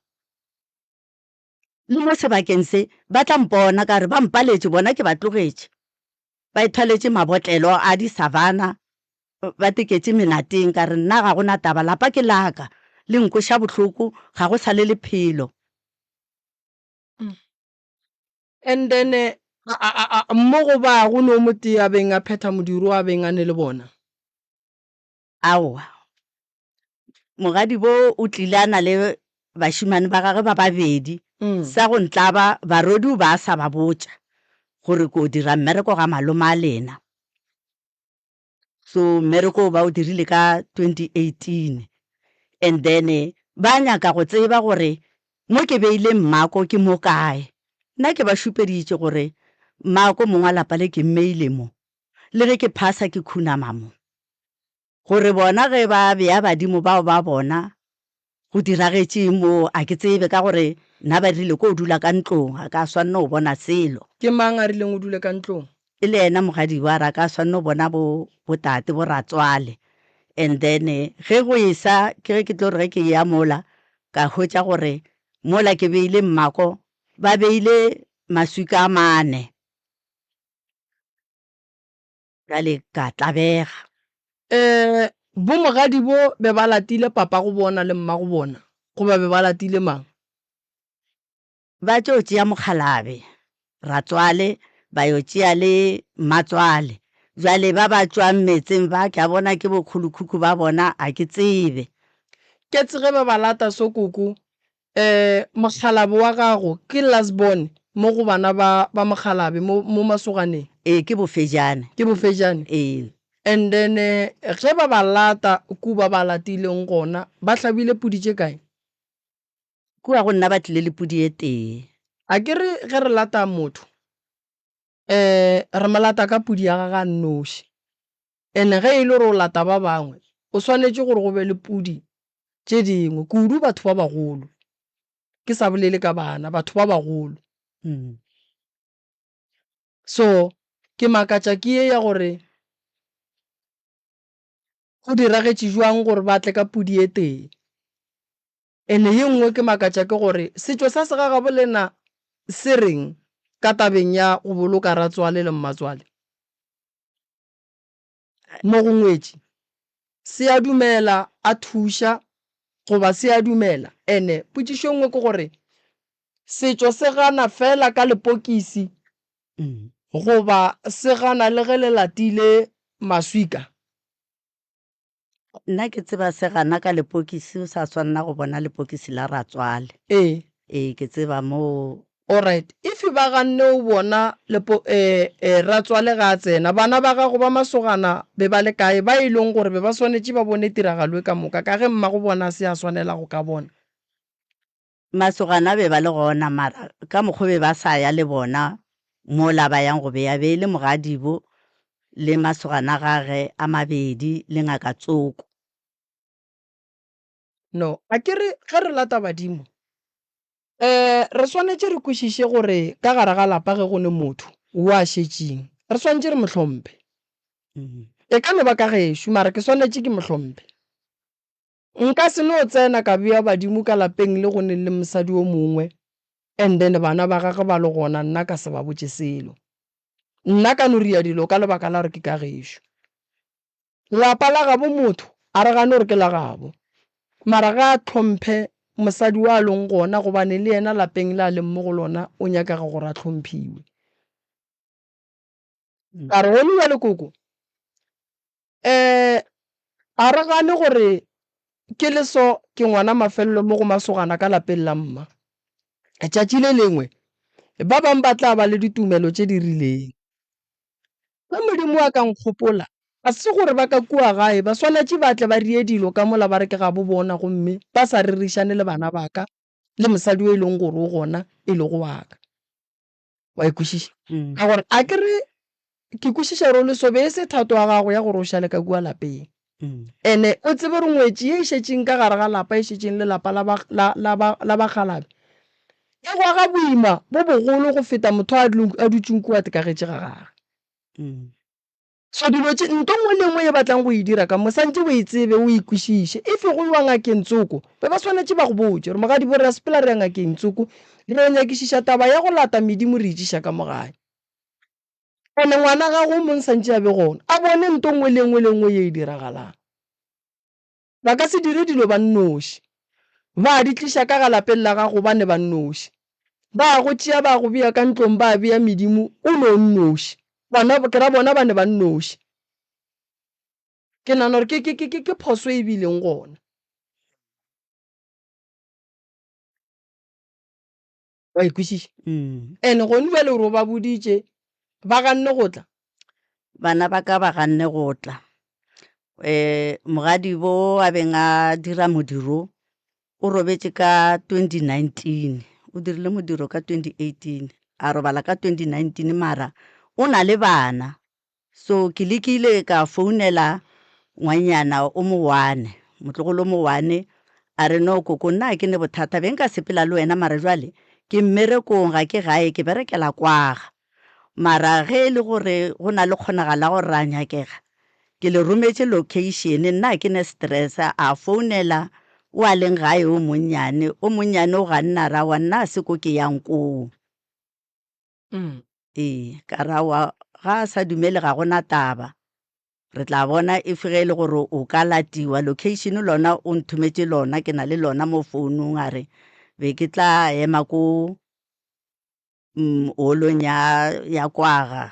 Le mo sebakeng se ba tla mpona ka re ba mpaletše bona ke ba tlogetše. Ba ithwaletše mabotlelo a di-Savanna ba teketše menateng ka re nna ga go na taba lapa ke la ka le nkweša bohloko ga go sa le lephelo. And then a, a, a, mo go ba go no motee a beng a phetha modiro a beng a ne le bona. Aowa. Mogadibo o tlile a na le bašemane ba gagwe ba babedi. Sa go ntlaba, barodi o ba a sa ba botša gore ko dira mmereko ga malome a lena. So mmereko o ba o dirile ka 2018 and then ba nyaka go tseba gore mo ke beile mmako ke mo kae. Nna ke ba šupeditše gore mmako mong wa lapa le ke mmeile mo, le ge ke phasa ke khunama mo. Gore bona ge ba bea badimo bao ba bona go diragetše eng moo a ke tsebe ka gore nna ba rile ko dula ka ntlong ga ka swanna go bona selo. Ke mang a rileng o dule ka ntlong? E le yena mogadibo a re a ka swanna go bona bo botate bo ratswale and then ge go esa ke ge ke tlo re ge ke eya mola ka hwetša gore mola ke beile mmako ba beile maswika a mane. Bjale ka tlabega. Ee, bomogadibo be ba latile papago bona le mmago bona, goba be ba latile mang? Ba tšo tšea mokgalabje, ratswale, ba yo tšea le mmatswale. Bjale ba ba tšwang metseng ba, ke a bona ke bokgolokhukhu ba bona, a ke tsebe. Ketse ge ba ba lata so koko, Eh, mokgalabje wa gago ke last born mo go bana ba ba mokgalabje mo mo masoganeng? Ee, ke bofejane. Ke bofejane? Ee. And then ge ba ba lata ku ba ba latileng gona, ba hlabile pudi tše kae? Kua go nna ba tlile le pudi e tee. A ke re ge re lata motho, eh, re mo lata ka pudi ya gage a nnoši. And ge e le gore o lata ba bangwe, o swanetše gore go be le pudi tše dingwe, kudu batho ba bagolo. Ke sa bolele ka bana, batho ba bagolo. So ke makatša ke ye ya gore go diragetše jwang gore ba tle ka pudi e tee. Ene ye nngwe ke makatša ke gore setšo sa segagabo lena se reng ka tabeng ya go boloka ratswale le mmatswale? Mo go ngwetši, se a dumela a thuša goba se a dumela? Ene potšišo e nngwe ke gore setšo se gana fela ka lepokisi goba se gana le ge le latile maswika? Nna ke tseba se gana ka lepokisi, o sa swanna go bona lepokisi la ratswale. Ee. Ee, ke tseba moo. Alright, if ba ganne o bona lepo, eh, eh, ratswale ga a tsena, bana ba gago ba masogana be ba le kae ba e leng gore be ba swanetše ba bone tiragalo e ka moka ka ge mmago bona a se a swanela go ka bona? Masogana be ba le gona mara ka mokgo be ba sa ya le bona mola ba yang go bea, be e le mogadibo le masogana a gage a mabedi le ngaka tsoko. No, a ke re ge re lata badimo, um re swanetše re kwešiše gore ka gare ga lapa ge go ne motho wo a šetšeng, re swanetše re mo hlomphe. E ka no ba ka gešo mara ke swanetše ke mo hlomphe. Nka se no tsena ka bea badimo ka lapeng le go neng le mosadi o mongwe and then bana ba gagwe ba le gona nna ka se ba botše selo. Nna ka no ria dilo ka lebaka la gore ke ka gešo. Lapa la gabo motho a re gane gore ke la gabo mara ge a hlomphe mosadi wa a leng gona gobane le yena lapeng le a leng mo go lona o nyakega gore a hlomphiwe. Ka re gone bjale koko, um a re gane gore ke le so ke ngwana mafelelo mo go masogana ka lapeng la mma. Tšatši le lengwe ba bang ba tla ba le ditumelo tše di rileng. Ge Modimo a ka nkgopola, ga se gore ba ka kua gae ba swanetše ba tle ba rie dilo ka mola ba re ke gabo bona gomme ba sa rerišane le bana ba ka le mosadi yo e leng gore o gona e lego wa ka. Wa e kwešiša? Ka gore a ke re ke kwešiša gore o le so be e se thato ya gago ya gore o šale ka kua lapeng. Ene o tsebe gore ngwetši ye e šetšeng ka gare ga lapa e šetšeng le lapa la ba, la, la ba, la bakgalabe e goga boima bo bogolo go feta motho a, a dutšeng kua tekagetše ga gagwe. So dilo tše, nto nngwe le nngwe ye ba tlang go e dira ka mo, santše o e tsebe, o e kwešiše. If go iwa ngakeng tsoko, be ba swanetše ba go botše gore mogadibo re a sepela re ya ngakeng tsoko, re yo nyakišiša taba ya go lata medimo re e tšiša ka mo gae. Ene ngwana gago o mong santše a be gona, a bone nto nngwe le nngwe le nngwe ye e diragalang. Ba ka se dire dilo ba nnoši. Ba di tliša ka ga lapeng la gago ba ne ba nnoši. Ba go tšea ba go bea ka ntlong ba bea medimo o no nnoši. Bona, ke ra bona ba ne ba nnoši. Ke nagana gore ke, ke, ke, ke, ke phoso e bileng gona. Wa e kwešiša? And gone bjale gore o ba boditše, ba ganne go tla? Bana ba ka ba ganne go tla. Um mogadibo a beng a dira modiro o robetše ka 2019, o dirile modiro ka 2018, a robala ka 2019 mara o na le bana. So ke lekile ka founela ngwanyana o mo one, motlogolo o mo one, a re no koko nna ga ke ne bothata be nka sepela le wena mara jwale ke mmerekong ga ke gae ke berekela kwaga. Mara ge e le gore go na le kgonagalo ya gore ra nyakega ke le rometše location nna ga ke ne stress. A founela o a leng gae o monnyane, o monnyane o ganne a re aowa nna ga se ko ke yang koo. Ee, ka re aowa ga a sa dumele ga gona taba, re tla bona if ge e le gore o ka latiwa. Location lona o nthometše lona, ke na le lona mo founung a re be ke tla ema ko holong ya ya kwaga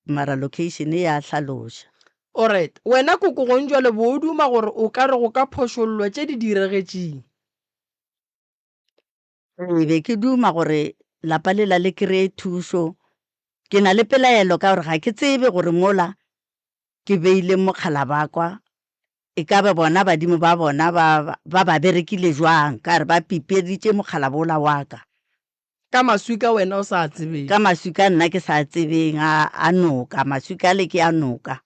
mara location ya hlaloša. Alright, wena koko gong jwale bo o duma gore o ka re go ka phošollwa tše di diregetšeng. Ee, be ke duma gore lapa lela le kry-e thušo. Ke na le pelaelo ka gore ga ke tsebe gore mola ke beile mokgalabakwa e ka be bona badimo ba bona ba ba ba berekile jwang ka gore ba pipeditše mokgalaba ola wa ka. Ka maswika wena o sa a tsebeng. Ka maswika nna ke sa a tsebeng a a noka, maswika ale ke a noka.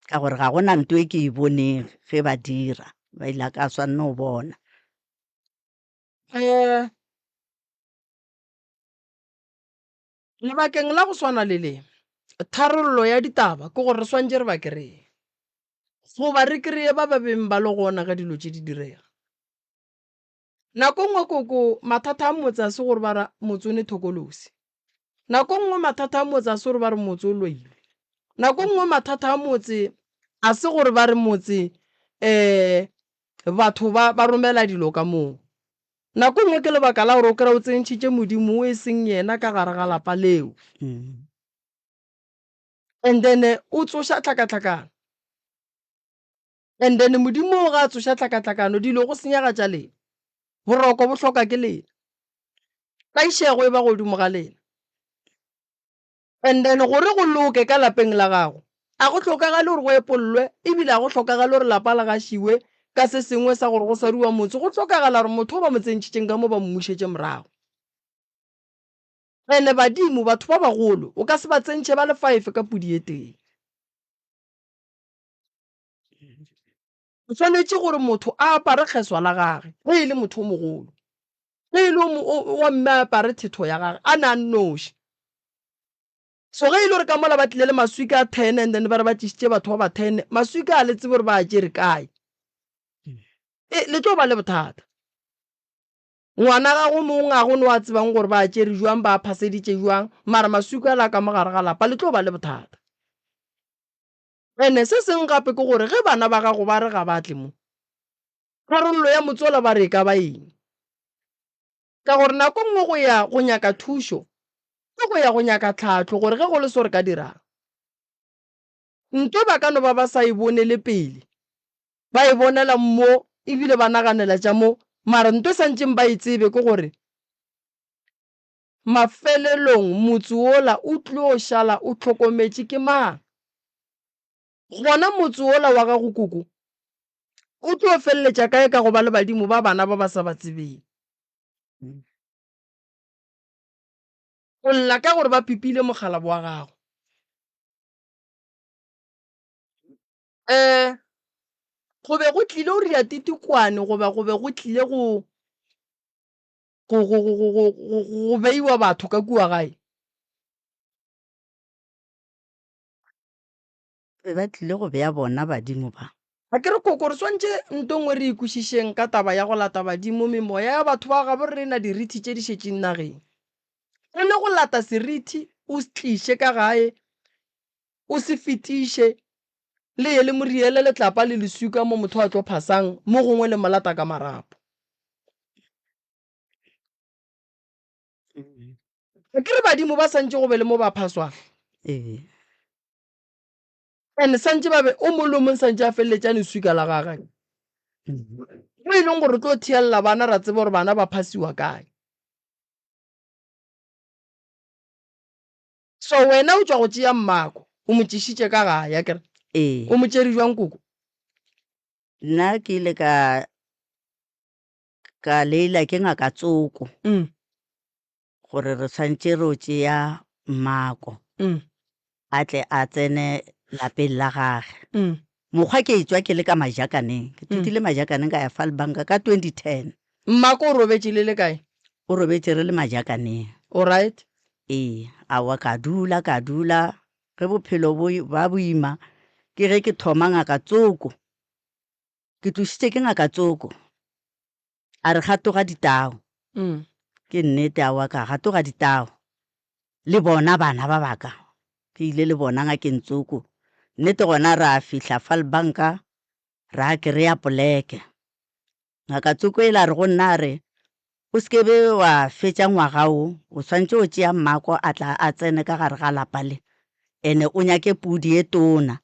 Ka gore ga gona nto e ke e boneng ge ba dira, ba ile ka swanna go bona. Um lebakeng la go swana le le, tharollo ya ditaba ke gore re swantše re ba kry-e, goba re kry-e ba ba beng ba le gona ge dilo tše di direga. Nako nngwe koko mathata a motse a se gore ba ra motse o ne thokolosi. Nako nngwe mathata a motse a se gore ba re motse o loilwe. Nako nngwe mathata a motse a se gore ba re motse um batho ba ba romela dilo ka moo. Nako nngwe ke lebaka la gore o kry-a o tsentšhitše Modimo o e seng yena ka gare ga lapa leo. And then o tsoša tlhakatlhakano. And then Modimo o ga a tsoša tlhakatlhakano, dilo go senyega tša lena. Boroko bo hloka ke lena. Tlaišego e ba godimo ga lena. And then gore go loke ka lapeng la gago, a go hlokagale gore go epollwe, ebile a go hlokagale gore lapa le gašiwe ka se sengwe sa gore go swariwa motse. Go hlokagala gore motho o ba mo tsentšhitšeng ka mo ba mmušetše morago. Ene badimo, batho ba bagolo, o ka se ba tsentšhe ba le five ka pudi e tee. Go swanetše gore motho a apare kgeswa la gage ge e le motho o mogolo, ge e le wa mme a apare thetho ya gage a ne a nnoši. So ge e le gore ka mola ba tlile le maswika a ten and then ba re ba tlišitše batho ba ba ten, maswika a le tsebe gore ba a tšere kae, e le tlo ba le bothata. Ngwana gago mong ga go no a tsebang gore ba a tšere jwang, ba a phaseditše jwang, mara maswika a la ka mo gare ga lapa le tlo ba le bothata. Ene se sengwe gape ke gore ge bana ba gago ba re ga ba tle mo. Tharollo ya motse wola ba re e ka ba eng? Ka gore nako nngwe go ya go nyaka thušo ke go ya go nyaka tlhahlo gore ge go le so re ka dirang. Nto ba ka no ba ba sa e bonele pele, ba e bonela mo ebile ba naganela tša mo, mara nto e santšeng ba e tsebe ke gore mafelelong motse wola o tlo šala o hlokometše ke mang. Gona motse wola wa gago koko o tlo feleletša kae ka go ba le badimo ba bana ba ba sa ba tsebeng? O lla ka gore ba pipile mokgalabo wa gago. Um go be go tlile go ria titikwane goba go be go tlile go go go go go go go beiwa batho ka kua gae? Be ba tlile go bea bona badimo ba. A ke re koko re swantše nto nngwe re e kwešišeng ka taba ya go lata badimo, memoya ya batho ba gabo rena dirithi tše di šetšeng nageng. E le go lata serithi o se tliše ka gae, o se fetiše, le ye le mo riele letlapa le leswika mo motho a tlo phasang, mo gongwe le mo lata ka marapo. A ke re badimo ba santše go be le mo ba phaswang? Ee. And santše ba be o mong le o mong santše a feleletše a leswika la gagwe. Mo e leng gore re tlo theelela bana ra tseba gore bana ba phasiwa kae. So wena o tšwa go tšea mmako o mo tšešitše ka gae akere? Ee. O mo tšere jwang koko? Nna ke ile ka ka leila ke ngaka tsoko. Gore re swanetše ro tšea mmako a tle a tsene lapeng la gage. Mokgwa ke etšwa ke le ka Majakaneng, ke thutile Majakaneng ka ya Falbanka ka 2010. Mmako o robetše le le kae? O robetše re le Majakaneng. Alright. Ee, aowa ka dula ka dula ge bophelo bo ba boima ke ge ke thoma ngaka tsoko, ke tlošitše ke ngaka tsoko. A re gatoga ditao. Ke nnete aowa ka gatoga ditao. Le bona bana ba baka ke ile le bona ngakeng tsoko. Nnete gona ra fihla Falbanka ra kereya poleke. Ngaka tsoko ela a re go nna a re o se ke be wa fetša ngwaga wo, o swantše o tšea mmako a tla a tsene ka gare ga lapa le. Ene o nyake pudi e tona.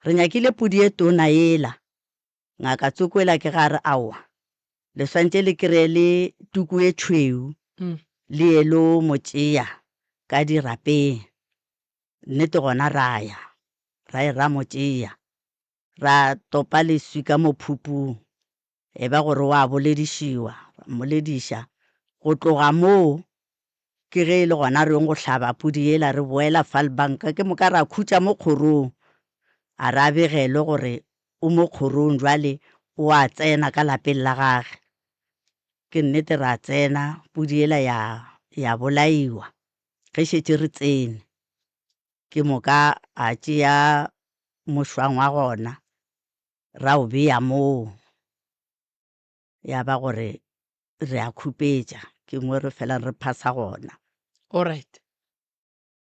Re nyakile pudi e tona yela. Ngaka tsoko ela ke ga re aowa, le swantše le kreye le tuku e tšhweu le ye lo mo tšea ka dirapeng. Nnete gona ra ya, ra ye ra mo tšea, ra topa leswika mo phupung, e ba gore wa boledišiwa, ra mmolediša. Go tloga moo ke ge e le gona re yong go hlaba pudi yela re boela Vaalbank ke moka ra khutša mo kgorong. A re a begelwe gore o mo kgorong jwale o a tsena ka lapeng la gage. Ke nnete ra tsena pudi yela ya ya bolaiwa ge šetše re tsene. Ke moka a tšea mošwang wa gona ra o bea moo ya ba gore re a khupetša ke mo re felang re phasa gona. Alright.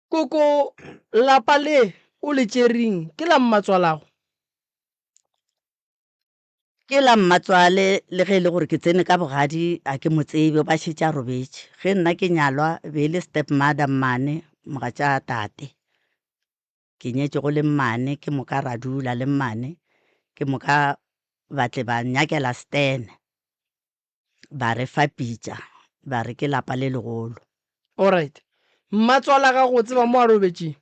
Koko, lapa le o le tšering ke la mmatswalago? Ke la mmatswale le ge e le gore ke tsene ka bogadi a ke mo tsebe o ba šetše a robetše. Ge nna ke nyalwa e be e le step mother mmane mogatša tate. Ke nyetše go le mmane ke moka ra dula le mmane ke moka ba tle ba nyakela stene. Ba re fa pitša, ba re ke lapa le legolo. Alright. Mmatswala gago o tseba mo a robetšeng?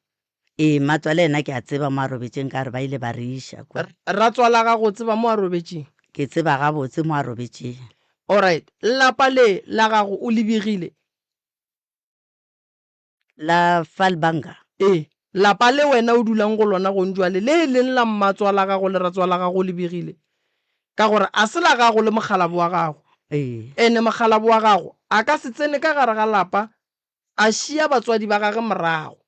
Ee, mmatswale yena ke a tseba mo a robetšeng ka gore ba ile ba re iša kwa. Ratswala gago o tseba mo a robetšeng? Ke tseba gabotse mo a robetšeng. Alright. Lapa le la gago o le begile? La Falbanga. Ee, lapa le wena o dulang go lona gong jwale, le e leng la mmatswala gago le ratswala gago o le begile, ka gore a se la gago le mokgalabo wa gago. Ee. Ene mokgalabo wa gago a ka se tsene ka gare ga lapa a šia batswadi ba gage morago.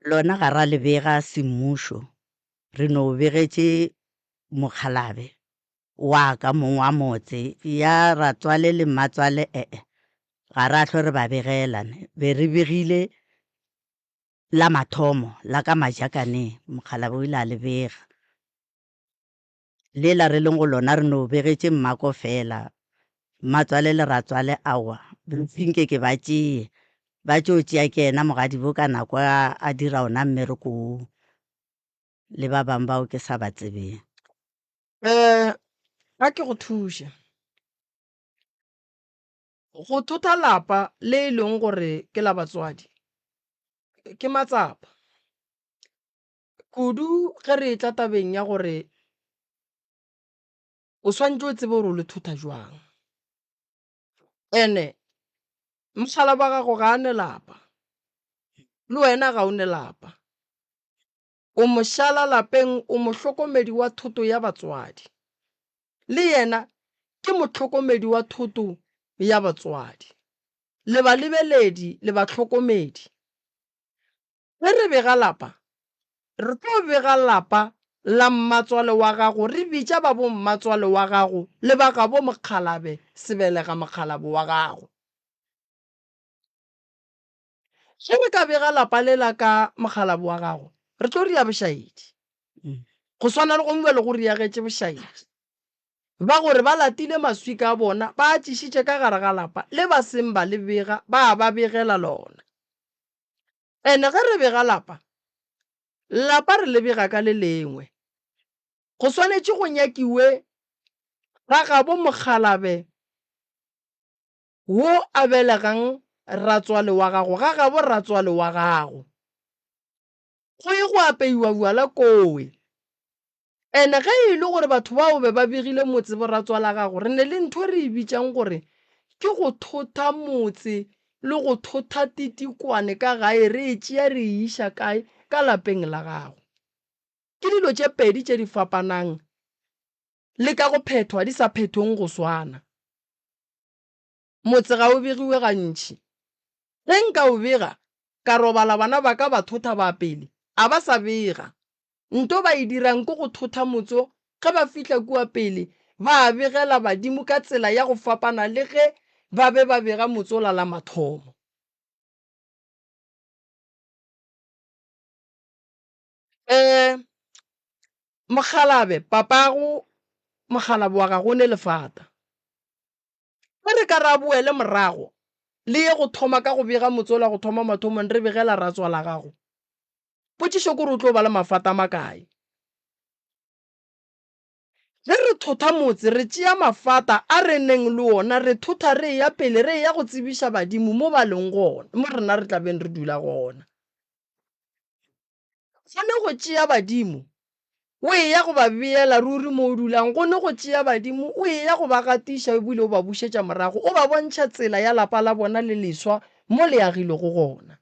Lona ga ra le bega semmušo, re no begetše mokgalabje wa ka mong wa motse. Ya ratswale le mmatswale ee, ga ra hlwe re ba begela ne. Be re begile la mathomo la ka Majakaneng, mokgalabje o ile a le bega. Lela re leng go lona re no begetše mmako fela. Mmatswale le ratswale aowa, nke ke ba tšee. Ba tšo tšea ke yena mogadibo ka nako a, a dira ona mmereko woo le ba bang bao ke sa ba tsebeng. Um a ke go thuše. Go thotha lapa le e leng gore ke la batswadi ke matsapa. Kudu ge re etla tabeng ya gore o swanetše o tsebe gore o le thotha jwang. Ene mohlala wa gago ga a ne lapa, le wena ga o ne lapa. O mošala lapeng, o mohlokomedi wa thoto ya batswadi. Le yena ke mohlokomedi wa thoto ya batswadi. Le balebeledi le bahlokomedi. Ge re bega lapa, re tlo bega lapa la mmatswale wa gago re bitša ba bommatswale wa gago le ba gabo mokgalabe sebelega mokgalabo wa gago. Ge re ka bega lapa lela ka mokgalabo wa gago, re tlo ria bošaedi. Go swana le gongwe bjale go riagetše bošaedi. Ba gore ba latile maswika a bona, ba a tlišitše ka gare ga lapa, le ba seng ba le bega, ba a ba begela lona. Ene ge re bega lapa, lapa re le bega ka le lengwe. Go swanetše go nyakiwe ga gabo mokgalabe wo a belegang ratswale wa gago, ga gabo ratswale wa gago. Go ye go apeiwa bjala kowe. Ene ge e le gore batho bao be ba begile motse boratswala gago, re ne le ntho e re e bitšang gore ke go thotha motse le go thotha titikwane ka gae re e tšea re e iša kae? Ka lapeng la gago. Ke dilo tše pedi tše di fapanang le ka go phethwa di sa phethweng go swana. Motse ga o begiwe gantši. Ge nka o bega, ka robala bana ba ka ba thotha ba pele, a ba sa bega. Nto ba e dirang ke go thotha motso ge ba fihla kua pele ba a begela badimo ka tsela ya go fapana le ge ba be ba bega motsola la mathomo. Ee, mokgalabe, papago mokgalabo wa gago o ne lefata. Ge re ka ra boele morago le ye go thoma ka go bega motsola go thoma mathomong re begela ratswala gago, potšišo ke gore o tlo ba le mafata a makae? Ge re thotha motse re tšea mafata a re neng le ona re thotha re eya pele re eya go tsebiša badimo mo ba leng gona, mo rena re tla beng re dula gona. Go ne go tšea badimo o eya go ba beela ruri mo o dulang, go ne go tšea badimo o eya go ba gatiša ebile o ba bušetša morago, o ba bontšha tsela ya lapa la bona le leswa mo le agilego gona.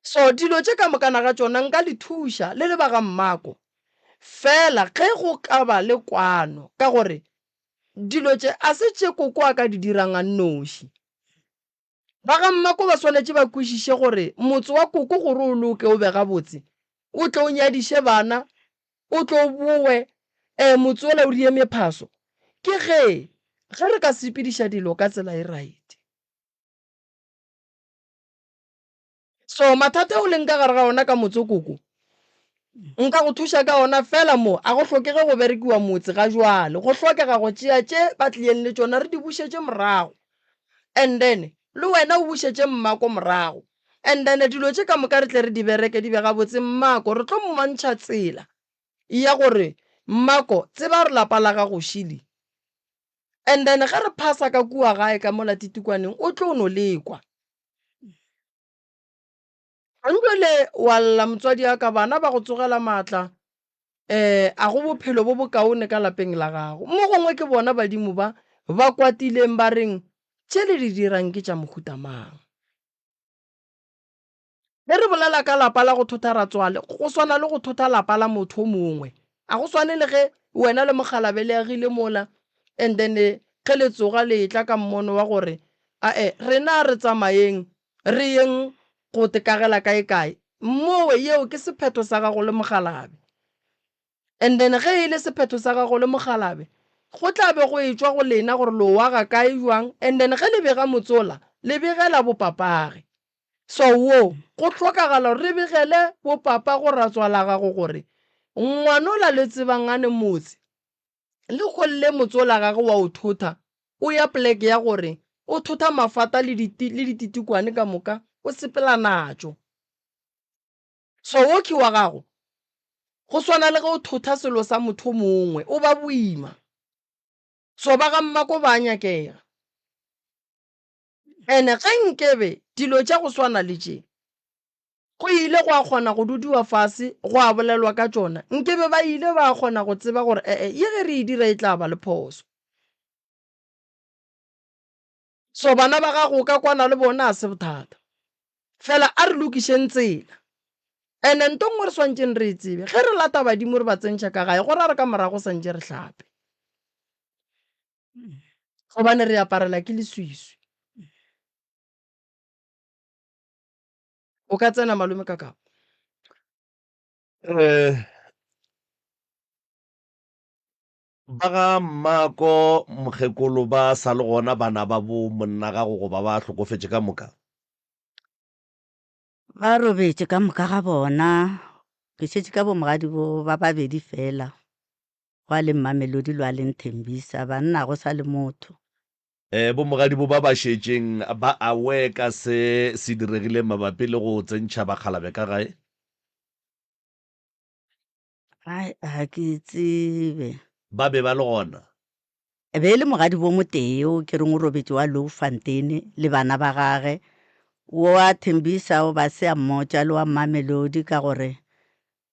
So dilo tše ka mokana ga tšona nka le thuša le le ba ga mmako, fela ge go ka ba le kwano, ka gore dilo tše a se tše koko a ka di dirang a nnoši. Ba ga mmako ba swanetše ba kwešiše gore motse wa koko gore o loke o be gabotse, o tle o nyadiše bana, o tle o bowe, ee motse wola o die mephaso, ke ge, ge re ka sepediša dilo ka tsela e right. So mathata o leng ka gare ga ona ka motse koko, nka go thuša ka ona fela mo a go hlokege go berekiwa motse ga jwale, go hlokega go tšea tše ba tlileng le tšona re di bušetše morago and then le wena o bušetše mmako morago and then dilo tše ka moka re tle re di bereke di be gabotse mmako re tlo mmontšha tsela ya gore mmako tseba gore lapa la gago šili and then ge re phasa ka kua gae ka mola titikwaneng o tlo no lekwa. Bjale wa lla motswadi wa ka bana ba go tsogela maatla um a go bophelo bo bokaone ka lapeng la gago. Mo gongwe ke bona badimo ba ba kwatileng ba reng tše le di dirang ke tša mohuta mang. Ge re bolela ka lapa la go thotha ratswale, go swana le go thotha lapa la motho o mongwe. A go swane le ge wena le mokgalabe le agile mola and then ge le tsoga le etla ka mmono wa gore ae rena a re tsamayeng re yeng go tekagela kae kae. Mowe yeo ke sephetho sa gago le mokgalabe. And then ge e le sephetho sa gago le mokgalabe go tla be go etšwa go lena gore lo aga kae jwang and then ge le bega motsola le begela bopapage. So wo go hlokagala gore re begele bopapa go ratswala gago gore. Ngwanola le tsebang a ne motse, le kgolle motse ola gage wa o thotha, o ya poleke ya gore o thotha mafata le le dititikwane ka moka o sepela natšo. So wokhwi wa gago, go swana le ge o thotha selo sa motho mongwe, o ba boima. So ba ga mmako ba a nyakega. Ene ge nkebe dilo tša go swana le tše go ile gwa kgona go dudiwa fase gwa bolelwa ka tšona, nkebe ba ile ba kgona go tseba gore ee ye ge re e dira e tla ba le phoso. So bana ba gago o ka kwana le bona a se bothata. Fela a re lokišeng tsela. Ene nto nngwe re swantšeng re e tsebe, ge re lata badimo re ba tsentšha ka gae go ra re ka morago santše re hlape. Gobane re aparela ke leswiswi. O ka tsena malome ka kapo. Eh, ba ga mmako mokgekolo ba sa le gona bana ba bo monna gago goba ba hlokofetše ka moka? Ba robetše ka moka ga bona. Ke šetše ka bomogadi bo ba babedi fela. Gwa le Mmamelodi lwa le Nthembisa. Banna go sa le motho. Bomogadibo ba ba šetšeng ba aware ka se se diregileng mabapi le go tsentšha bakgalabje ka gae? Ai, ga ke tsebe. Ba be ba le gona? E be e le mogadibo motee yo ke reng o robetše wa Louwfontein le bana ba gage. Wa Thembisa o ba se a mmotša le wa Mmamelodi ka gore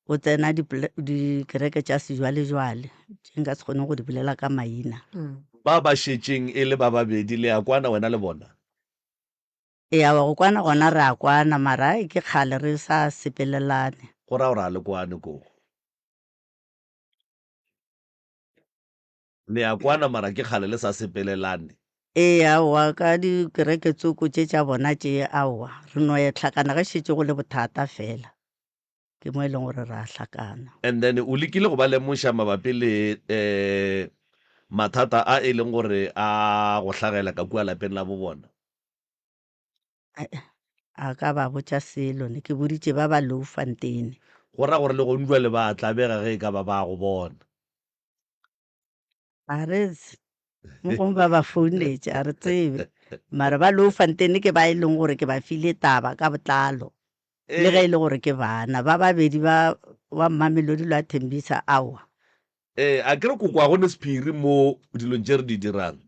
o tsena dikereke tša sejwalejwale tše nka se kgoneng go di bolela ka maina. Ba ba šetšeng e le ba babedi, le a kwana wena le bona? Ee, aowa, go kwana gona re a kwana, mara ai ke kgale re sa sepelelane. Go ra gore ga le kwane koo. Le a kwana mara ke kgale le sa sepelelane. Ee, aowa, ka dikereke tsoko tše tša bona tše, aowa, re no ya hlakana ge šetše go le bothata fela. Ke mo e leng gore re a hlakana. And then o lekile go ba lemoša mabapi le um mathata a e leng gore a go hlagela ka kua lapeng la bo bona? Ae, a ka ba botša selo, ne ke boditše ba ba Louwfontein. Go ra gore le gong jwale ba a tlabega ge e ka ba ba go bona. Ga re tsebe, mo gongwe ba ba founetše, ga re tsebe. Mara ba Louwfontein ke ba e leng gore ke ba file taba ka botlalo. Le ge e le gore ke bana ba babedi ba wa Mmamelodi le wa Thembisa, aowa. Ee, a ke re koko ga go ne sephiri mo dilong tše re di dirang.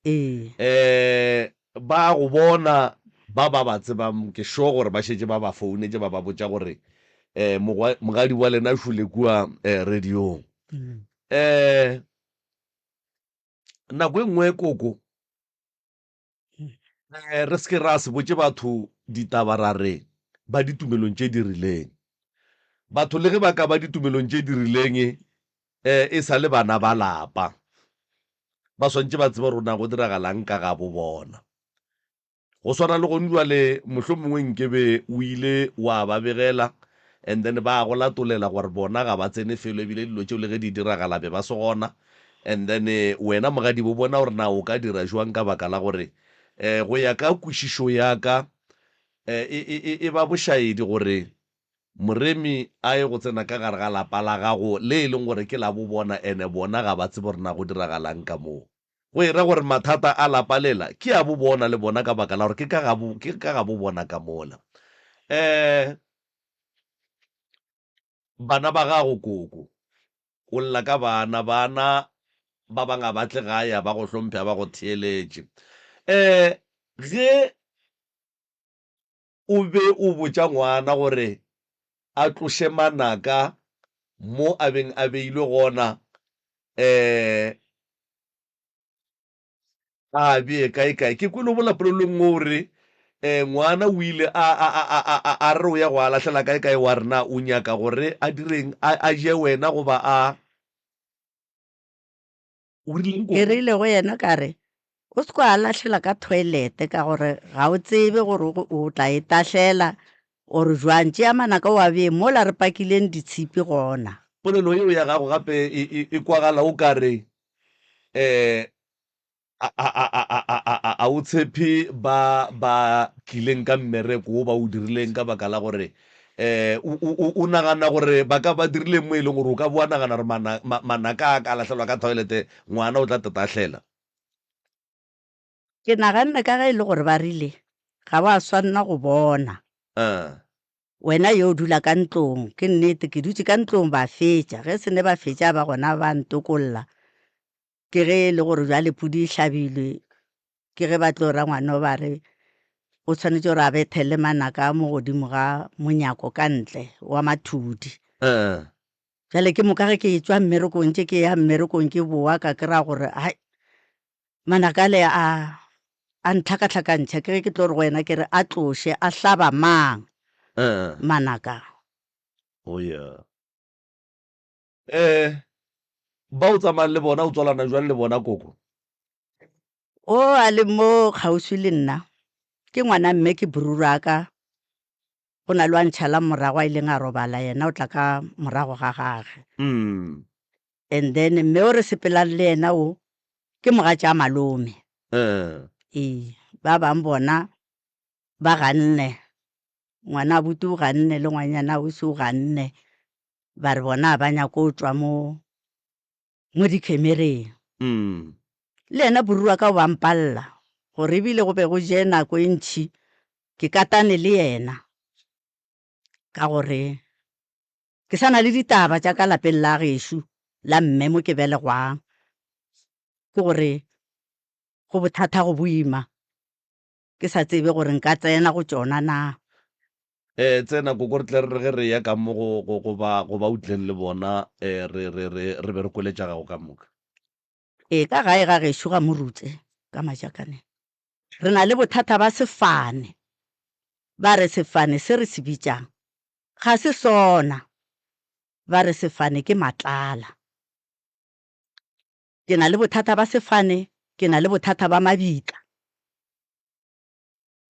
Ee. Um ba go bona ba ba ba tsebang, ke sure gore ba šetše ba ba founetše ba ba botša gore um mogadi wa lena šole kua um radiong. Um nako e nngwe koko um re se ke ra se botše batho ditaba ra re ba ditumelong tše di rileng. Batho le ge ba ka ba ditumelong tše di rileng um e sa le bana ba lapa, ba swantše ba tsebe gore na go diragalang ka gabo bona. Go swana le gone bjale mohlomongwe nkebe o ile wa ba begela and then ba go latolela gore bona ga ba tsene felo ebile dilo tšeo le ge di diragala be ba se gona and then wena mogadibo bona gore na o ka dira jwang ka baka la gore um go ya ka kwešišo ya ka um e, e, e, e ba bošaedi gore moremi a ye go tsena ka gare ga lapa la gago le e leng gore ke la bo bona ene bona ga ba tsebe gore na go diragalang ka moo. Go e ra gore mathata a lapa lela ke a bo bona le bona ka baka la gore ke ka ga bo, ke ka ga bo bona ka mola. Um bana ba gago koko, o lla ka bana, bana ba bang ga ba tle gae, ga ba go hlomphe, ga ba go theeletše. Um ge o be o botša ngwana gore a tloše manaka mo a beng a beilwe gona, um a a bee kae-kae. Ke kwele o bolela polelo e nngwe o re, um ngwana o ile a, a, a, a, a, a re o ya go a lahlela kae-kae, wa re na o nyaka gore a direng, a, a je wena goba a. O rileng Ke koko? rile go yena ka re, O se kwa a lahlela ka toilet ka gore ga o tsebe gore o tla e tahlela or jwang. Tšea manaka o a bee mola re pakileng ditshipi gona. Polelo yeo ya gago gape e, e, e kwagala o ka re um a, a, a, a, a, a, a, a o tshepe ba ba tlileng ka mmereko wo ba o dirileng ka baka la gore Um o, o, o, o nagana gore ba ka ba dirile mo e leng gore o ka bo wa nagana gore mana, ma, manaka a ka lahlelwa ka toilet, ngwana o tla tatahlela? Ke naganne ka ge e le gore ba rile ga wa swanna go bona. Uh. Wena yo o dula ka ntlong. Ke nnete, ke dutše ka ntlong ba fetša. Ge se ne ba fetša ba gona ba ntokolla. Ke ge e le gore bjale pudi e hlabilwe, ke ge ba tlo ra ngwano ba re o tshwanetše gore a bethele manaka a mo godimo ga monyako ka ntle wa mathudi. Bjale ke moka ge ke etšwa mmerekong tše ke ya mmerekong ke boa ka kry-a gore hai manaka ale a a ntlhakatlhakantšha ke ge ke tlo re go yena ke re a tloše a hlaba mang manaka. Oh yeah. Eh, ba o tsamayang le bona o tswalana jwang le bona koko? O a le mo kgauswi le nna ke ngwana mme ke bruraka go na le wa ntšhalang morago a ileng a robala yena o tla ka morago ga gage. Mm. And then mme o re sepelang le yena o ke mogatša malome. Eh. Ee, ba bang bona ba ganne ngwana abuti o ganne le ngwanyana ausi o ganne. Ba re bona ga ba nyake go tšwa mo mo dikhemereng. Le yena buru wa ka o ba mpalla gore ebile go be go je nako e ntši ke katane le yena ka gore ke sa na le ditaba tša ka lapeng la gešo la mme mo ke belegwang. Ke gore go bothata go boima ke sa tsebe gore nka tsena go tšona na. Eh, tsena koko re tle re re ge re eya ka mo go, go, go ba, go ba o tlileng le bona, eh, re, re, re, re be re kwele tša gago ka moka. Ee, ka gae ga gešo ga Morutse, ka Majakaneng, re na le bothata ba sefane. Ba re sefane se re se bitšang ga se sona. Ba re sefane ke matlala. Ke na le bothata ba sefane, ke na le bothata ba mabitla.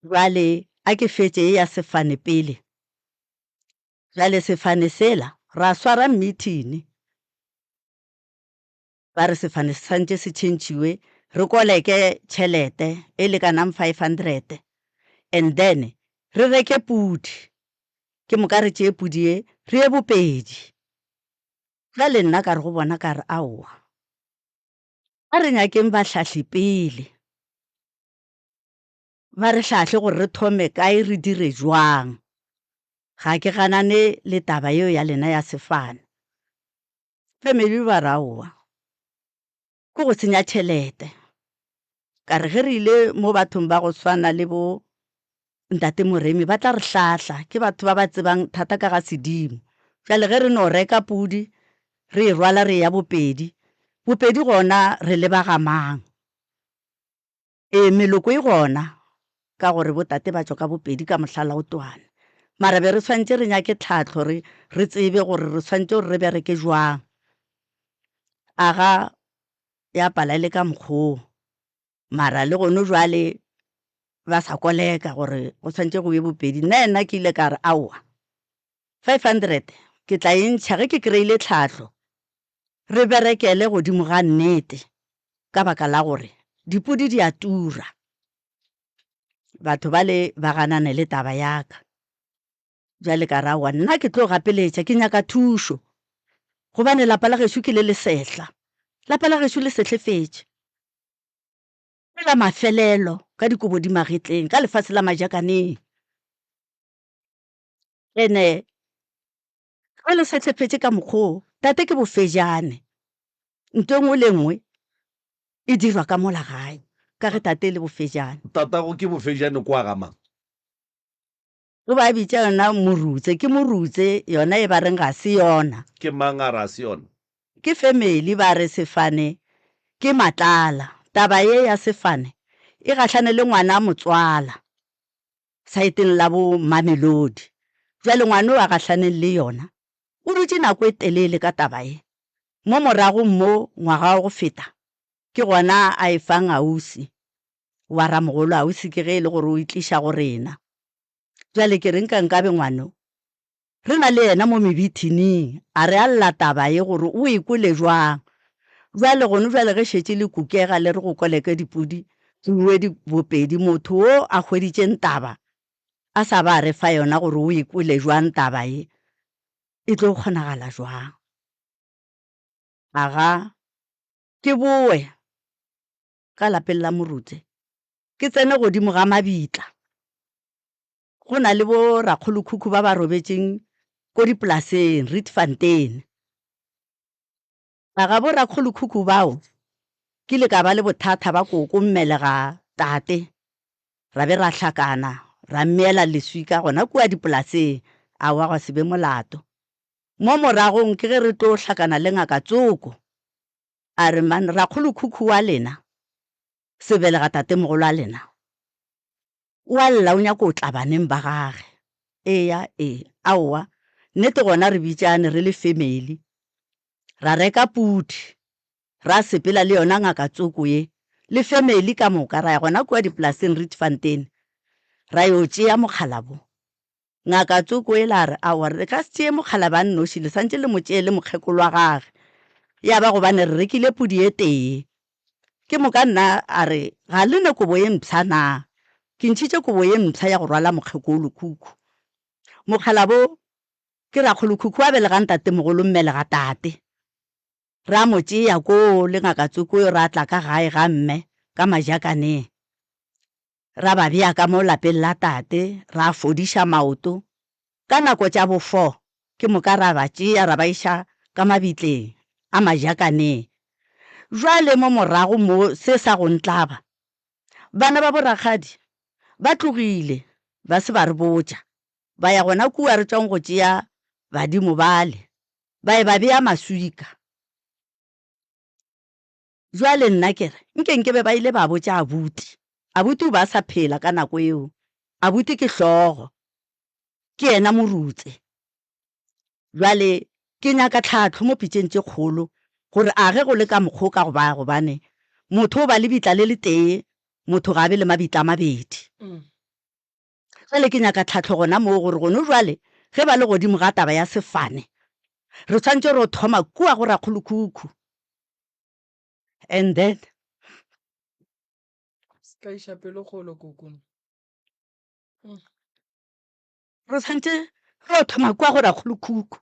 Bjale a ke fetše ye ya sefane pele. Bjale sefane sela, ra swara mmithini. Ba re sefane se swantše se tšhentšhiwe, re koleke tšhelete e lekanang 500 and then re reke pudi. Ke moka re tšee pudi ye re ye Bopedi. Bjale nna ka re go bona ka re aowa, a re nyakeng bahlahli pele. Ba re hlahle gore re thome kae re dire jwang. Ga ke ganane le taba yeo ya lena ya sefane. Family ba re aowa, ke go senya tšhelete. Ka re ge re ile mo bathong ba go swana le bo Ntate Moremi ba tla re hlahla, ke batho ba ba tsebang thata ka ga sedimo. Bjale ge re no reka pudi re e rwala re eya Bopedi, Bopedi gona re leba ga mang? Ee, meloko e gona ka gore botate ba tšwa ka bopedi ka mohlala o twane. Mara be re swanetše re nyake tlhahlo re re tsebe gore re swanetše gore re bereke jwang. Aga ya pala e le ka mokgwa wo. Mara le gone jwale ba sa koleka gore go swanetše go ye bopedi. Nna yena ke ile ka re aowa, 500 ke tla e ntšha ge ke kry-ile tlhahlo. Re berekele godimo ga nnete ka baka la gore dipudi di a tura. Batho bale ba ganane le taba ya ka. Bjale ka re aowa nna ke tlo gapeletša ke nyaka thušo gobane lapa la gešo ke le lesehla. Lapa la gešo le sehlefetše. Ke la mafelelo ka dikobo di magetleng ka lefase la majakaneng. Ene Ge le sehlefetše ka mokgwa wo, tate ke bofejane. Nto e nngwe le e nngwe e dirwa ka mola gae, ka ge tate e le bofejane. Tatago ke bofejane kwa ga mang? O ba bitša yona Morutse. Ke Morutse yona e ba reng ga se yona. Ke mang a re a se yona? Ke family ba re Sefane ke Matlala. Taba ye ya Sefane e gahlane le ngwana motswala. Saeteng la bo Mamelodi. Bjale ngwana yo a gahlaneng le yona o dutše nako e telele ka taba ye. Mo morago mo ngwaga wa go feta ke gona a e fang ausi wa ramogolo. Ausi ke ge e le gore o e tliša go rena. Bjale ke re nka nkabe ngwano Re na le yena mo mebithining, a re a lla taba ye gore o e kwele jwang. Bjale gone bjale ge šetše le kukega le re go koleke dipudi go iwe di bopedi, motho wo a hweditšeng taba A sa ba a re fa yona gore o e kwele jwang taba ye, e tlo kgonagala jwang. Aga ke bowe ka lapeng la Morutse ke tsene godimo ga mabitla. Go na le bo rakgolokhukhu ba ba robetšeng ko dipolaseng, Rietfontein. Aga bo rakgolokhukhu bao ke ile ka ba le bothata ba koko mmelega tate, ra be ra hlakana, ra mmeela leswika gona kua dipolaseng, aowa gwa se be molato. Mo moragong ke ge re tlo hlakana le ngaka tsoko, a re, Man, rakgolokhukhu wa lena, sebelega tatemogolo a lena, o a lla o nyaka go tla baneng ba gage. Eya, ee, aowa, nnete gona re bitšane re le family, ra reka pudi, ra sepela le yona ngaka tsoko ye, le family ka moka, ra ya gona kua dipolaseng Rietfontein, ra yo tšea mokgalabo. Ngaka tsoko yela a re, Aowa, re ka se tšee mokgalabje a nnoši, le santše le mo tšee le mokgekolo wa gage. Ya ba gobane re rekile pudi e tee. Ke moka nna a re, Ga le ne kobo ye mpsha na? Ke ntšhitše kobo ye mpsha ya go rwala mokgekolo khukhu. Mokgalabo ke rakgolokhukhu a belega ntatemogolo mmelega tate. Ra mo tšea koo le ngaka tsoko yo ra tla ka gae ga mme ka majakaneng. Ra ba bea ka mo lapeng la tate, ra fodiša maoto. Ka nako tša bo four, ke moka ra ba tšea ra ba iša ka mabitleng a majakaneng. Bjale mo morago mo se sa go ntlaba, bana ba borakgadi ba tlogile ba se ba re botša, ba ya gona kua re tšwang go tšea badimo bale, ba e ba bea maswika. Bjale nna ke re, nke nke be ba ile ba botša abuti. Abuti o be a sa phela ka nako yeo. Abuti ke hlogo. Ke yena morutse. Bjale ke nyaka tlhahlo mo pitšeng tše kgolo gore a ge go le ka mokgwa o ka go ba, gobane motho o ba le bitla le letee, motho ga a be le mabitla a mabedi. Bjale ke nyaka tlhahlo gona moo gore gono bjale ge ba le godimo ga taba ya sefane, re swanetše ro thoma kua go rakgolokhukhu. And then. Se ka iša pelo kgole koko. Re swanetše ro thoma kua go rakgolokhukhu.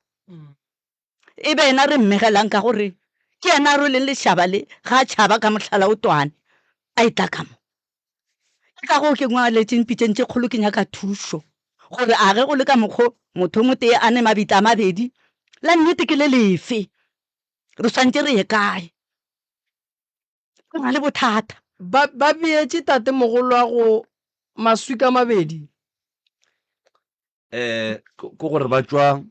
E be yena re mmegelang ka gore ke yena a rweleng lešaba le ga a tšhaba ka mohlala o twane a etla ka mo. Ke ka goo ke ngwaletšeng pitšeng tše kgolo ke nyaka thušo gore a ge go le ka mokgo motho o motee a ne mabitla a mabedi la nnete ke le lefe, re swantše re ye kae? Ke na le bothata. Ba, ba beetše tatemogolwago maswika a mabedi. Eh, ke gore ba tšwa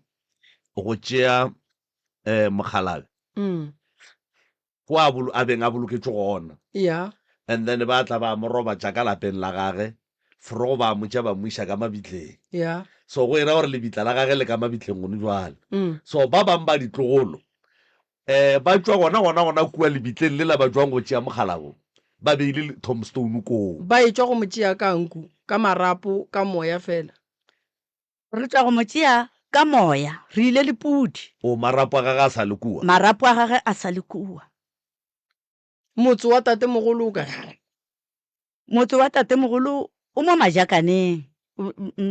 go tšea eh mokgalabje Mm. ko a bolo a beng a boloketšwe gona. Yeah. And then ba tla ba mo robatša ka lapeng la gage, forogo ba mo tšea ba mo iša ka mabitleng. Yeah. So go era gore lebitla la gage le ka mabitleng gone jwale. Mm. So ba bang ba ditlogolo eh ba tšwa gona gona gona kua lebitleng lela ba tšwang go tšea mokgalabo, ba beile tombstone koo. Ba etšwa go mo tšea ka nku, ka marapo, ka moya fela. Re tšwa go mo tšea ka moya, re ile le pudi. O, marapo a gage a sa le kua. Marapo a gage a sa le kua. Motse wa tatemogolo o kae? Motse wa tatemogolo o mo Majakaneng.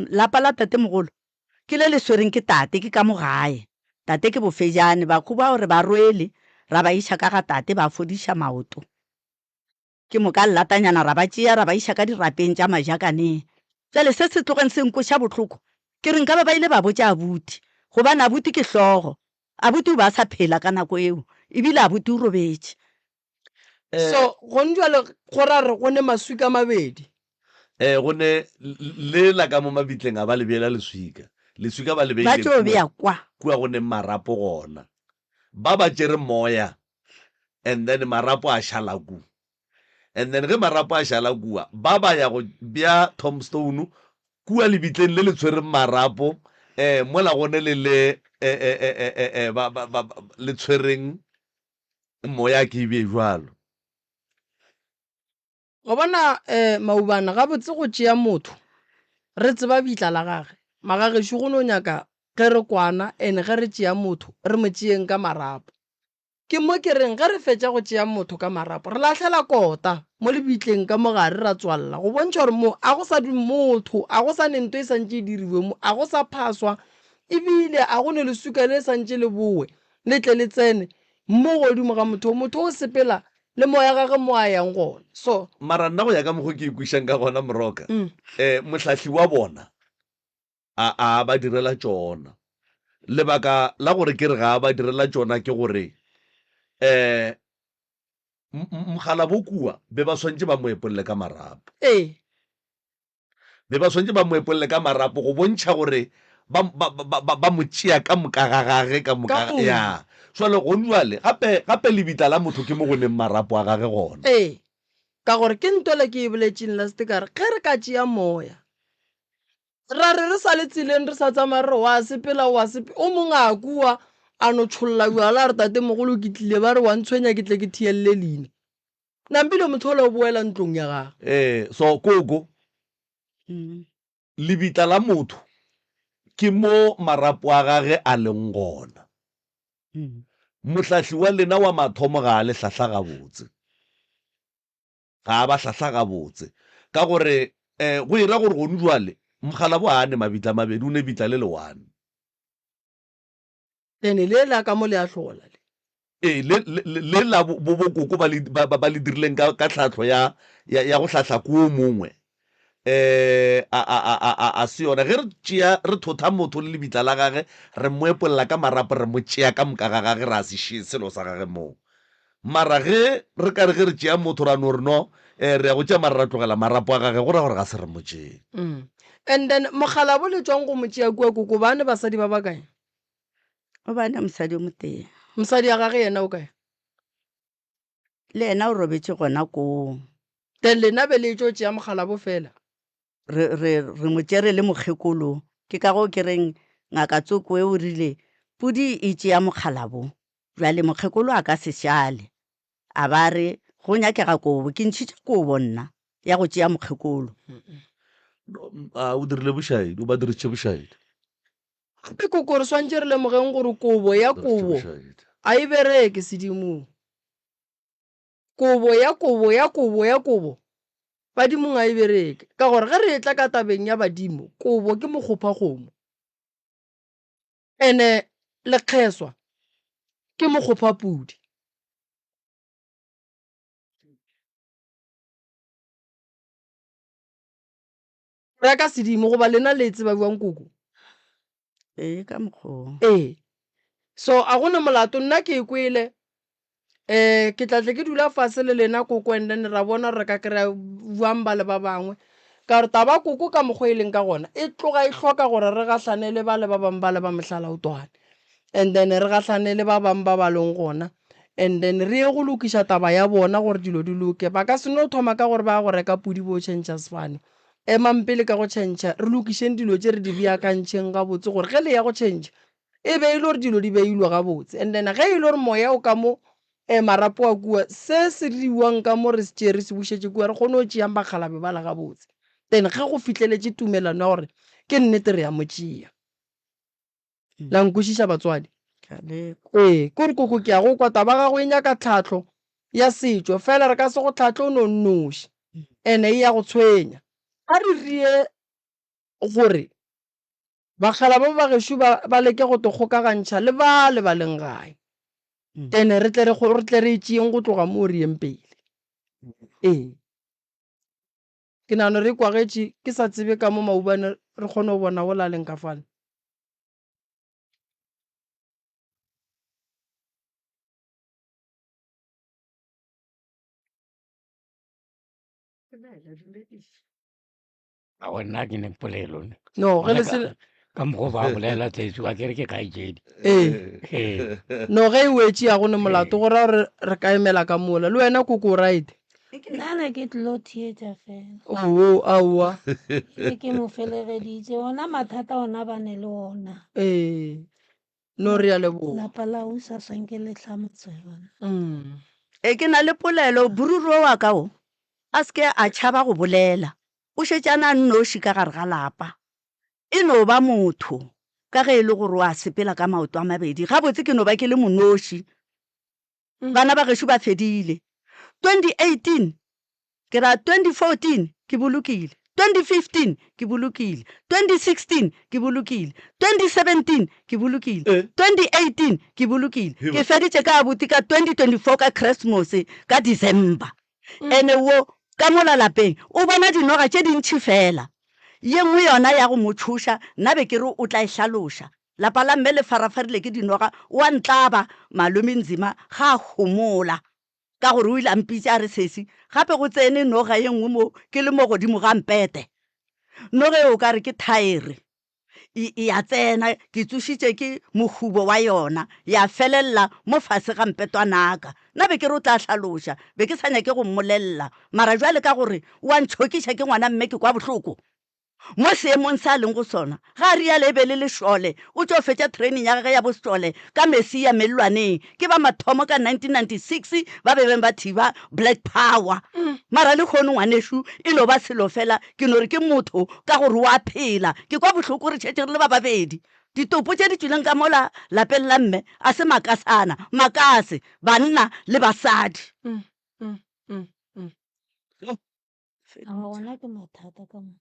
Lapa la tatemogolo ke le le swereng ke tate, ke ka mo gae. Tate ke bofejane, bakgo bao re ba rwele ra ba iša ka ga tate ba fodiša maoto. Ke moka llatanyana ra ba tšea ra ba iša ka dirapeng tša Majakaneng. Bjale se se tlogeng se nkoša bohloko ke re nkabe ba ile ba botša abuti, gobane abuti ke hlogo. Abuti o be a sa phela ka nako eo, ebile abuti o robetše. Eh, So gone jwale go ra re go ne maswika a mabedi. Eh, go ne le la ka mo mabitleng a ba le beela leswika. Leswika ba le Ba beile tšo kua, bea kwa. kua go neng marapo gona. Ba ba tšere moya and then marapo a šala ku. And then ge marapo a šala kua, ba ba ya go bea tombstone kua lebitleng le le tshwereng marapo, eh, mola go ne le le, eh, eh, eh, eh, eh, eh, ba, ba, ba, le tshwereng Moya ke be bjalo. Wa bona eh, Maubana, gabotse go tšea motho re tseba bitla la gage. Magagešo go no nyaka ge re kwana and ge re tšea motho re mo tšeeng ka marapo. Ke mo ke reng ge re fetša go tšea motho ka marapo, re lahlela kota mo lebitleng ka mo gare ra tswalela go bontšha gore mo a go sa dule motho, a go sa ne nto e sa ntše e diriwe mo, a go sa phaswa ebile a go ne leswika le sa ntše le bowe le tle le tsene mo godimo ga motho. Motho o sepela le moya gage mo a yang gona. So. Mara nna go ya ka mokgo ke ikwišang ka gona Moroka, um mohlahli wa bona a a ba direla tšona. Lebaka la gore ke re ga a ba direla tšona ke gore um mokgalabo kua be ba swantše ba mo epolle ka marapo. Ee. Be ba swantše ba mo epolle ka marapo go bontšha gore ba, ba, ba, ba, ba mo tšea ka moka ga gage ka moka. Ka Ya. Jwale gone jwale gape, gape lebitla la motho ke mo go leng marapo a gage gona. Ee. Ka gore ke ntwela ke e boletšeng last ka re ge re ka tšea moya Ra re re sa le tseleng re sa tsamaya re re wa sepela wa sepela, o mongwe a kua a no tšholla bjala a re tatemogolo ke tlile ba re wa ntshwenya ke tle ke thielele leina. Nampile motho ola o boela ntlong ya gagwe. Ee, so koko, lebitla la motho ke mo marapo a gage a leng gona. Mohlahli wa lena wa mathomo ga a le hlahla gabotse. Ga a ba hlahla gabotse. Ka gore um go era gore gonu jwale mokgalabo ga a ne mabitla a mabedi, o ne bitla le le one. Ene le la ka mo le a hlola le. Ee, le, le, le la bo, bo bokoko ba le, ba, ba, ba le dirileng ka, ka tlhahlo ya, ya, ya go hlahla ko o mongwe, um a, a, a, a, a, a se yona. Ge re tšea, re thotha motho le lebitla la gage, re mo epolla ka marapo, re mo tšea ka moka ga gage, ra se šie selo sa gage moo. Mara ge re ka re ge re tšea motho ra no re no, eh, re ya go tšea mara ra tlogela marapo a gage, go ra gore ga se re mo tšee. Mm. And then mokgalabo le tšwang go mo tšea kua koko ba ne basadi ba bakae? O ba ne mosadi o motee. Mosadi ya gage yena o kae? Le yena o robetše gona koo. Then lena be le tšo tšea mokgalabo fela? Re, re, re mo tšere le mokgekolo. Ke ka goo ke reng ngaka Tsoko e o rile pudi e tšea mokgalabo. Bjale mokgekolo a ka se šale. A ba re, Go nyakega kobo. Ke ntšhitše kobo nna ya go tšea mokgekolo. A o dirile bošaedi, o ba dirišitše bošaedi. Gape koko re swantše re lemogeng gore kobo ya kobo a e bereke sedimong. Kobo ya kobo ya kobo ya kobo badimong a e bereke. Ka gore ge re etla ka tabeng ya badimo, kobo ke mokgophakgomo. Ene lekgeswa ke mokgophapudi. Reka sedimo goba lena le tseba bjang koko? Ee, ka mokgwa wo. Ee. So a go na molato nna ke e kwele um ke tla tle ke dula fase le lena koko and then ra bona gore re ka kry-a bjang ba le ba bangwe. Ka gore taba koko ka mokgwa e leng ka gona e tloga e hloka gore re gahlane le ba le ba bangwe ba le ba mohlalaotwane and then re gahlane le ba bangwe ba ba leng gona and then re ye go lokiša taba ya bona gore dilo di loke. Ba ka se no thoma ka gore ba ya go reka pudi bo tšhentšha sefane. Emang pele ka go tšhentšha, re lokišeng dilo tše re di beakantšheng gabotse gore ge le ya go tšhentšha e be e le gore dilo di beilwe gabotse. And then ge e le gore moya o ka mo um marapo a kua, se se diriwang ka mo re se tšee re se bušetše kua re kgone go tšeang bakgalabje bala gabotse. Then ge go fihleletše tumelano ya gore ke nnete re ya mo tšea. La nkwešiša batswadi? Ee, ke gore koko ke a go kwa taba gago e nyaka tlhahlo ya setšo, fela re ka se go tlhahle o no nnoši, ene e ya go tshwenya. A re rie gore bakgalabje ba gešo ba ba leke go te kgokagantšha le bale ba leng gae, ene re tle re re tle re e tšeeng go tloga moo re yeng pele. Ee. Ke nagana re kwagetše ke sa tsebe ka mo maubane re kgone go bona wola a leng ka fale. Aowa nna ke ne polelo ne. No, ge le Ka se ka mokgwa ba bolela tletše wa kere ke kgaetšedi. Ee. Ee. No ge e wetše ya go ne molato go ra gore re ka emela ka mola. Le wena koko o right? Nna ne ke tlilo theetša fela. Oo, aowa. Ke ke mo felegeditše. Ona mathata ona ba ne le ona. Ee. No re a leboga. Lapa la ausi a swanke le hlama tsebana. Mm. E ke na le polelo, bururu wa ka o a se ke a tšhaba go bolela. O šetše a na a nnoši ka gare ga lapa. E no ba motho, ka ge e le gore o a sepela ka maoto a mabedi. Gabotse ke no ba ke le monoši. Bana ba gešo ba fedile. 2018 ke ra 2014 ke bolokile, 2015 ke bolokile, 2016 ke bolokile, 2017 ke bolokile, 2018 ke bolokile. Ke feditše ka abuti ka 2024 ka Christmose ka December. Ene wo ka mola lapeng o bona dinoga tše dintši fela. Ye nngwe yona ya go mo tšhoša nna be ke re o tla e hlaloša. Lapa la mme le farafarile ke dinoga, o a ntlaba Malome Nzima ga a homola ka gore o ile a mpitša a re sesi gape go tsene noga ye nngwe mo ke le mo godimo ga mpete. Noga eo o ka re ke thaere e, e a tsena, ke tsošitše ke mohubo wa yona ya felelela mo fase ga mpetwanaka. Nna be ke re o tla hlaloša, be ke sa nyake go mmolelela mara bjale ka gore o a ntšhokiša ke ngwana mme ke kwa bohloko. Mo seemong se a leng go sona, ge a realo e be e le lešole, o tšo fetša training ya gagwe ya bošole ka Mesia mellwaneng. Ke ba mathomo ka 1996 ba be beng ba thiba Black Power. Mara lehono ngwanešu e no ba selo fela, ke no re ke motho ka gore o a phela. Ke kwa bohloko re šetše re le ba babedi. Ditopo tše di tšwileng ka mola lapeng la mme a se makasana, makase, banna le basadi. Aowa gona ke mathata ka mo.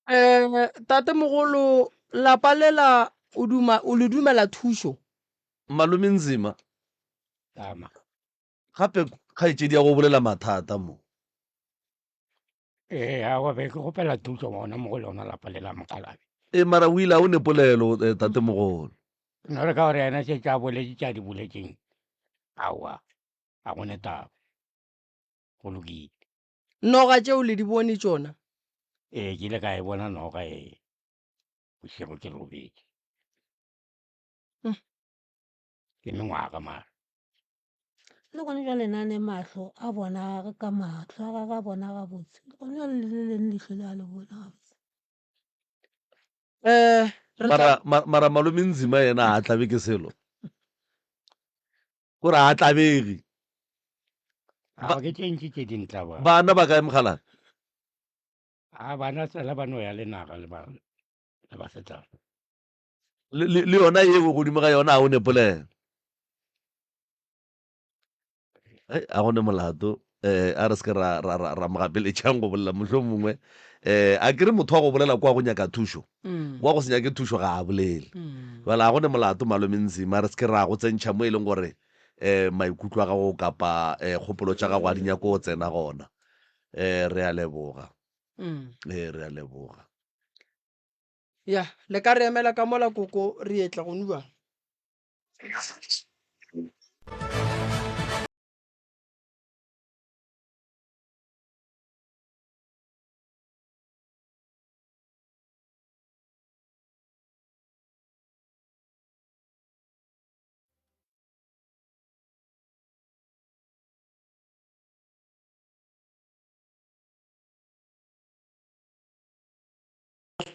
Eh, tatemogolo, lapa lela o duma o le dumela thušo? Malome Nzima, Tama. gape kgaetšedi ya go bolela mathata mo. Ee, aowa be ke kgopela thušo gona mo go lona lapa le la mokgalabje. Ee, mara o ile a o ne polelo eh, tatemogolo. No re ka gore yena šetše a boletše tše a di boletšeng, aowa ga go ne taba. Go lokile. Noga tšeo le di bone tšona? Ee, ke ile ka e bona noga e bošego ke robetše. Ke mengwaga mara. Le gone jwale na ne mahlo a bona ka mahlo a gagwe a bona gabotse. Le gone jwale le le leng leihlo le a le bona gabotse. Eh, re tla Mara, mara malome Nzima yena a tlabe ke selo. Kore a tlabege. Ba, ke tše ntši tše di ntlabang. Bana ba kae mokgalabje? A bana tsela ba no ya le naga le ba le basetsana. Le, le, le yona yeo godimo ga yona ga o ne polelo. Hei, a go ne molato. Eh, a re se ke ra, ra, ra, ra mo gapeletšang go bolela mohlomongwe. Eh, a ke re motho wa go bolela kwa go nyaka thušo. Wa go se nyake thušo ga a bolele. Bjale a go ne molato malome Nzima, re se ke ra go tsentšha mo e leng gore eh maikutlo a gago kapa eh kgopolo tša gago a di nyake go tsena gona. Eh, re a leboga. Eh, re a leboga. Ya, le ka re emela ka mola koko re etla gonu bjang?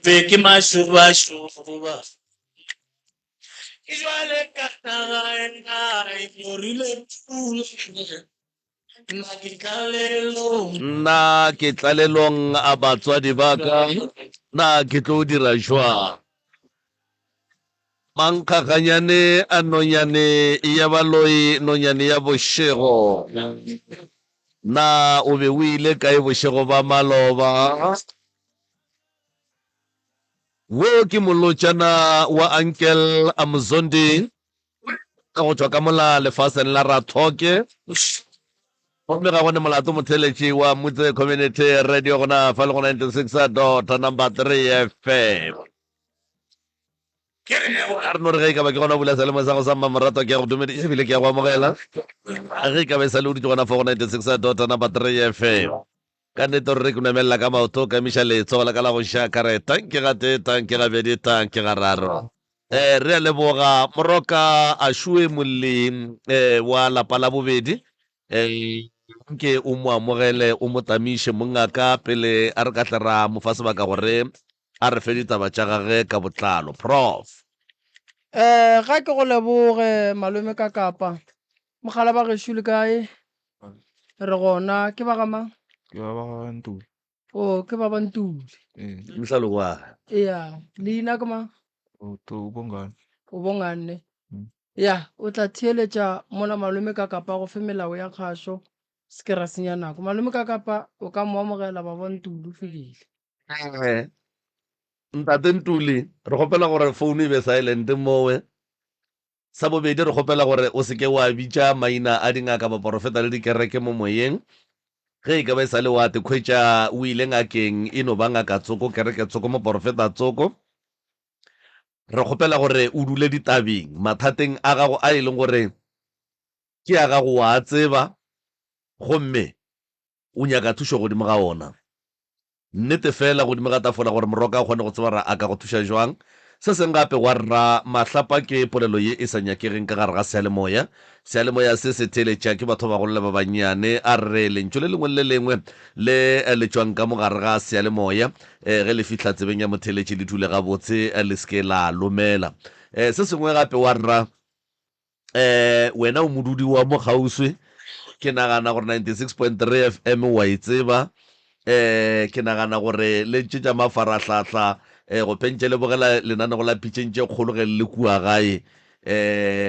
Be ke mašobašoba ke jwale ka naga ena e nyorile pula nna ke tlalelong. Nna ke tlalelong a batswadi ba ka na ke tlo dira jwang? Mankgaganyane a nonyane ya baloi nonyane ya bošego na o be o ile kae bošego ba maloba? Wo ke molotšana wa Uncle Amzondi ka go tšwa ka mola lefaseng la Rathoke. Gomme ga go ne molato motheeletši wa Mutse Community Radio gona fa le go 96 dot number 3 FM. A re no re ge e ka ba ke gona bula selemo sa go sa mmamoratwa ke ya go dumediša ebile ke ya go amogela ge e ka ba e sa le o dutše gona fa go 96 dot number 3 FM. Ka nnete ruri ke no emelela ka maoto, ka emiša letsogo la ka la go ja, ka re, Tanki gatee, tanki gabedi, tanki gararo. Eh, re a leboga Moroka Ashuwe Molli eh, wa lapa la bobedi. Eh, nke o mo amogele, o mo tamiše mongaka pele a re ka tle ra mo fa sebaka gore a re fe ditaba tša gage ka botlalo. Prof. Eh, ga ke go leboge malome ka kapa. Mogala ba gešo le kae? Re gona. Ke ba ga mang? Ke ba ba ga Ntuli. Oh, ke ba ba Ntuli. Ee. Mohlalo wa. Ea, leina ke mang? O to o Bongane. O Bongane. Mm. Ya, o tla theeletša mola malome Kakapa a go fe melao ya kgašo. Se ke ra senya nako. Malome Kakapa, o ka mo amogela baba Ntuli o fedile. Ee, Ntate Ntuli, re kgopela gore founu e be silent mowe. Sa bobedi, re kgopela gore o se ke wa bitša maina a dingaka, baporofeta le dikereke mo moyeng. Ge e ka ba e sa le wa te khwetša o ile ngakeng, e no ba ngaka tsoko, kereke tsoko, moporofeta tsoko. Re kgopela gore o dule ditabeng, mathateng a gago a e leng gore ke a gago wa a tseba gomme o nyaka thušo godimo ga ona. Nnete feela godimo ga tafola gore Moroka a kgone go tseba gore a ka go thuša jwang. Se seng gape gwa rra mahlapa ke polelo ye e sa nyakegeng ka gare ga seyalemoya. Seyalemoya se se theeletša ke batho ba bagolo le ba bannyane. A re lentšu le lengwe le le lengwe le le tšwang ka mo gare ga seyalemoya ge le fihla tsebeng ya motheeletši le dule gabotse le se ke la lomela. Se sengwe gape wa rra wena o modudi wa mo kgauswi, ke nagana gore 96.3 FM wa e tseba. Ke nagana gore le tše tša mafarahlahla go phentše le bogela lenanego la Pitšeng tše kgolo ge le le kua gae,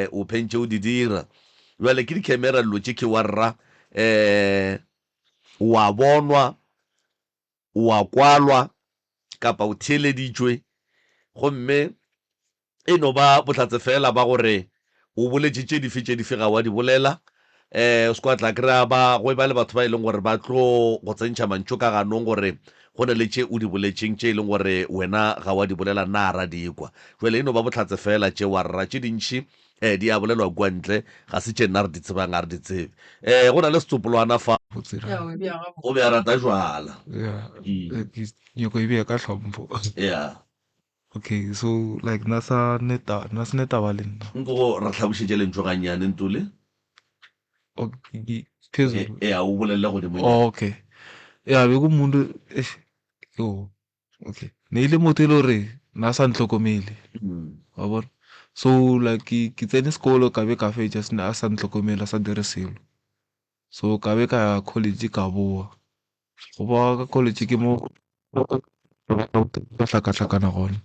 o phentše o di dira. Bjale ke di-camera dilo tše ke wa rra, wa bonwa, wa kwalwa kapa o theeleditšwe gomme E no ba bohlatse feela ba gore o boletše tše dife tše dife ga wa di bolela. Um o se ke wa tla kry-a ba go eba le batho ba e leng gore ba tlo go tsentšha mantšu ka ganong gore go na le tše o di boletšeng tše e leng gore wena ga wa di bolela na ra di kwa. Jwale e no ba bohlatse feela tše wa rra tše dintši um di a bolelwa kua ntle ga se tše nna re di tsebang ga re di tsebe. Um go na le setsopolwana fa. Ya, o e bea gabotse. O be a rata jwala. Ya, ke nyako e bea ka hlompho. Ya. Okay, so like na sa neta na se ne taba le nna. Nko go re hlabošetše lentšu gannyane Ntuli. Okay, phezulu. E, ea, o bolelele godimo nyana. Oh, okay. Ya be ku muntu eish yo okay. Ne ile motho e le gore na sa ntlhokomele. Wa bona? So like ke ke tsene sekolo ka be ka fetša sena a sa ntlhokomele a sa dire selo. So ka be ka ya college ka boa. Go boa ka college ke mo ka hlakahlakana gona.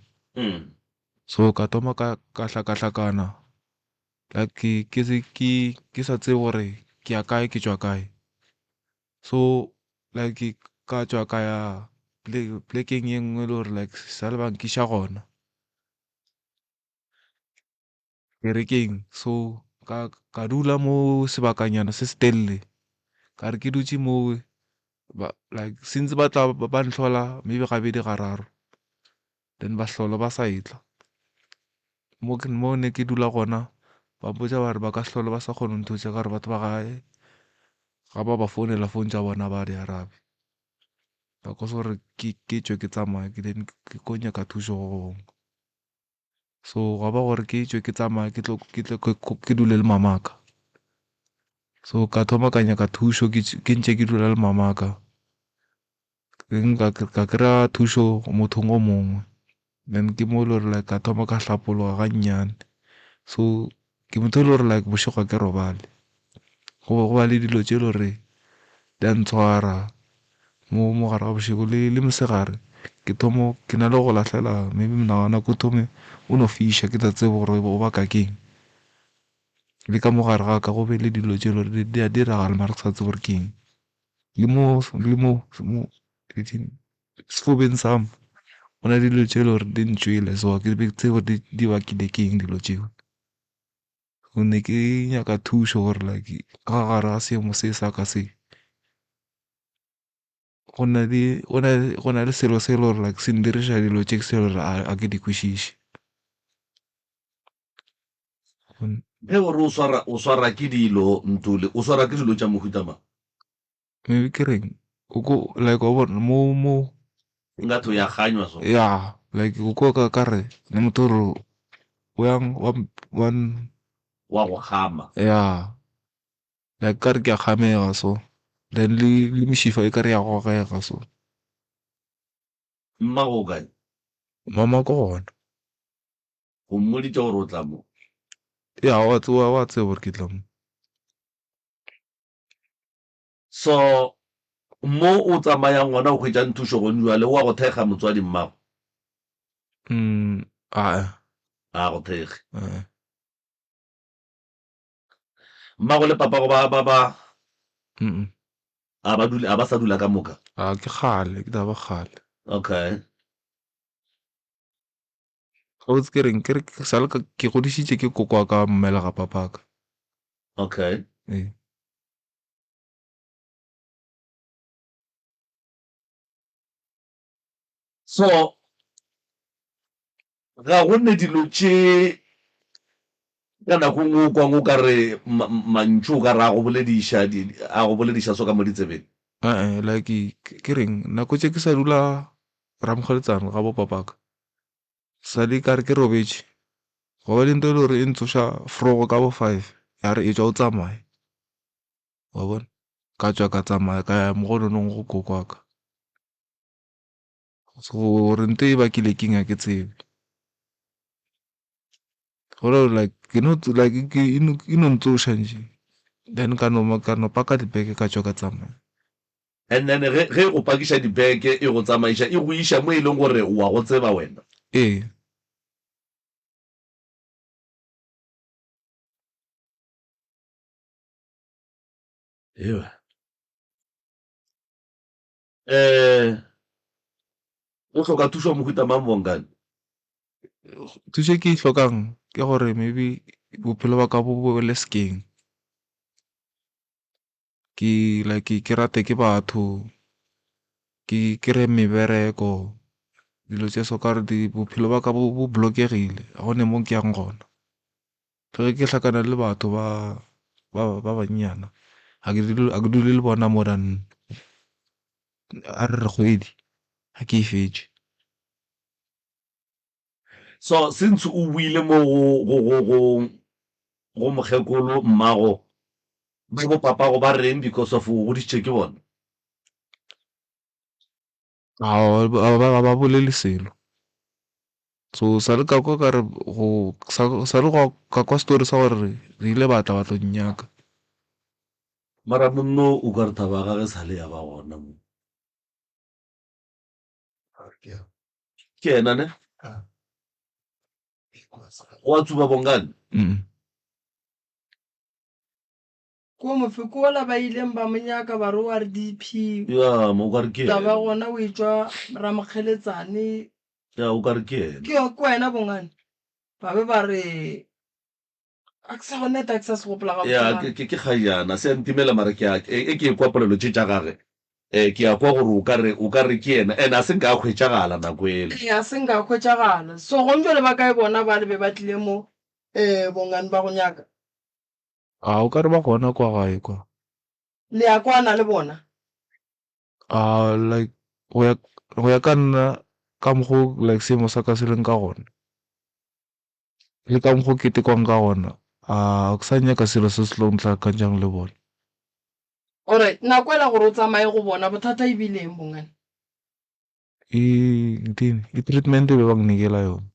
So ka thoma ka ka hlakahlakana like ke ke se ke ke sa tsebe gore ke ya kae ke tšwa kae. So like ka tšwa ka ya plekeng ye nngwe e le gore like sa le ba nkiša gona. Kerekeng so ka ka dula mo sebakanyana se se telele ka re ke dutše mo ba like since ba tla ba ntlhola maybe gabedi gararo then ba hlola ba sa etla mo ke mo ne ke dula gona ba mpotša ba re ba ka hlola ba sa kgone go nthuša ka gore batho ba gae ga ba ba founela phone tša bona ba di arabe ba cause gore ke ke tšwe ke tsamaye ke then ke ko nyaka thušo go gongwe. So gwa ba gore ke tšwe ke tsamaye ke tlo ke tle ke dule le mamaka. So ka thoma ka nyaka thušo ke ke ntše ke dula le mamaka. Ka ka kry-a thušo mothong o mongwe. Then ke mo e le gore like ka thoma ka hlapologa ga nnyane. So ke motho e le gore like bošego ga ke robale. Go go ba le dilo tše e le gore di a ntshwara mo mo gare ga bošego le le mosegare ke thomo ke na le go lahlela maybe monagano ko thome o no fiša ke sa tsebe gore o baka keng. Le ka mo gare ga ka go be le dilo tše e le gore di a diragala mara ke sa tsebe gore ke eng. Le mo le mo mo sefubeng sa me go na le dilo tše e le gore di ntšwele so ga ke be ke tsebe gore di bakile ke eng dilo tšeo. Ne ke nyaka thušo gore like ka gare ga seemo se sa ka se go na le go na le selo se e le gore like se ndiriša dilo tše se e le gore ga ke di kwešiše. Ge o re o swara o swara ke dilo Ntuli, o swara ke dilo tša mohuta mang? Maybe ke reng o ko like wa bona mo mo Ngathi o ya kganywa so. Ya like o ko ka ka re ne motho re o yang wa wa Wa go kgama. Ya like ka re ke a kgamega so then le le mešifa e ka re ya gogega so. Mmago o kae? Mama ko gona. O mmoditše gore o tla mo? Ya wa tseba wa tseba gore ke tla mo. So mo o tsamayang gona o hwetšang thušo gone bjale, o a go thekga motswadi mmago? Mm, ae. A go thekge. Ae. Mmago le papago ba ba ba Mm. a ba dule a ba sa dula ka moka. A ke kgale, ke taba kgale. Okay. Gabotse ke reng ke re ke sa le ke godišitše ke koko wa ka mmelega papaka. Okay. Ee. So ga go ne dilo tše ka nako nngwe o kwang o ka re mantšu o ka re a go bolediša a go bolediša so ka mo ditsebeng. Eh-eh, like ke reng nako tše ke sa dula Ramokgeletsane ga bo papaka sa le ka re ke robetše gwa ba le nto e le gore e ntsoša frogo ka bo five ya re etšwa o tsamaye wa bona ka tšwa ka tsamaya ka ya mogononong go koko wa ka. Gore nto e bakile keng ga ke tsebe. Gore like ke no like ke e no ntsoša nje then ka no ka no paka dibeke ka tšwa ka tsamaya. And then ge ge e go pakiša dibeke e go tsamaiša e go iša mo e leng gore wa go tseba wena. Ee. Ewa. Eh, o hloka thušo ya mohuta mang Bongani? Thušo e ke e hlokang ke gore maybe bophelo ba ka bo boele sekeng. Ke like ke rate ke batho, ke kry-e mebereko, dilo tše so ka gore bophelo ba ka bo bolokegile ga go ne mo ke yang gona. Le ge ke hlakana le batho ba ba ba bannyana ga ke dule ga ke dule le bona more than a re re kgwedi ga ke e fetše. So since o boile mo go go go go go mokgekolo mmago ba bo papago ba reng because of o godišitše ke bona? Ga ba bolele selo. So sa le ka kwa ka re go sa le ka kwa story sa gore re ile ba tla ba tlo nnyaka. Mara monno o ka re taba ya gage sa le ya ba gona mo. Ke yena ne? Wa tsuba Bongani? Ko mofeko wola ba ileng ba mo nyaka ba re o RDP. Ya, mo o ka re ke Taba yena. gona o etšwa Ramokgeletsane. Ya, o ka re ke yena. Ke yo, ke wena Bongani. Ba be ba re, a ke sa go neta, a ke sa se gopola gabotse Ya, mara. ke, ke, ke kgajana, se a ntimela mara ke a, e, e ke ekwa polelo tše tša gage, eh, ke a kwa gore o ka re, o ka re ke yena, and a se nka a hwetšagala nako ele. Ee, a se nka a hwetšagala. So gong bjale ba kae bona bale be ba tlile mo, eh, Bongani ba go nyaka? A o ka re ba gona kwa gae kwa? Le a kwana le bona? A like go ya go ya ka nna ka mokgo like seemo sa ka se leng ka gona le ka mokgo ke tekwang ka gona a ke sa nyaka selo se se tlo ntlhakantšang le bona. Alright, nako ela gore o tsamaye go bona bothata e bile eng bongane? E ntini e treatment e be ba nnikela yona.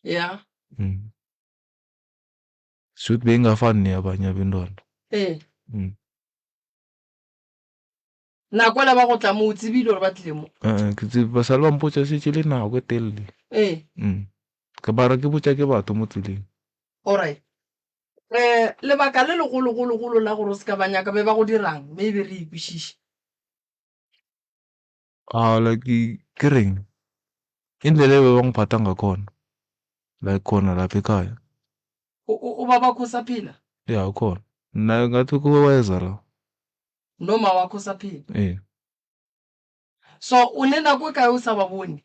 Ya. Mm. Shuthi beyingafani neyabanye abentwana. Ee. Mm. Nako ela ba go tla mo o tsebile gore ba tlile mo? Eh, ke tsebe ba sale ba mpotša šetše le nako e telele. Ee. Mm. Ke bara ke botša ke batho mo tseleng. Alright. Eh, lebaka le legologologolo la gore o se ka ba nyaka be ba go dirang? Maybe re e kwešiše. Ah, like ke reng? Indlela ebebangiphatha ngakhona like khona lapha ekhaya. Ubabakho usaphila? Ya ukhona. Naye ngathi kuweza la. Noma wakho usaphila? Eh. So o ne nako e kae o sa ba bone?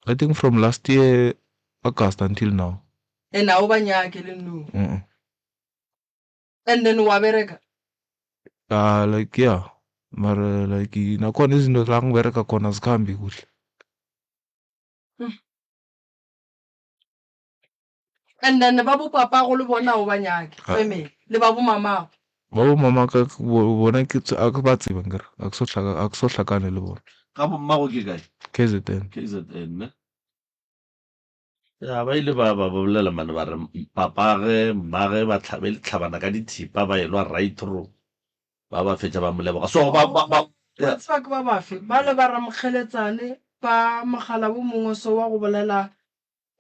I think from last year August until now. And ha o ba nyake le nou? Mm -mm. And then wa bereka? Ah, like yeah. Mara like nakhona izinto la ngibereka khona azikhambi kuhle. And then ba bo papago le bona o ba nyake, Ah. family, le ba bo mamago. Ba bo mama ka bona ke a ke ba tsebe nkere a ke so hlaka a ke so hlakane le bona. Ga bo mmago ke kae? KZN. KZN ne? Ya ba ile ba ba bolela mane ba re papage mmage ba hlabe le hlabana ka dithipa ba elwa right through ba ba fetša ba mo leboga. So ba ba ba Wa tseba ke ba bafe? Bale ba Ramokgeletsane ba mogala wo mongwe so wa go bolela.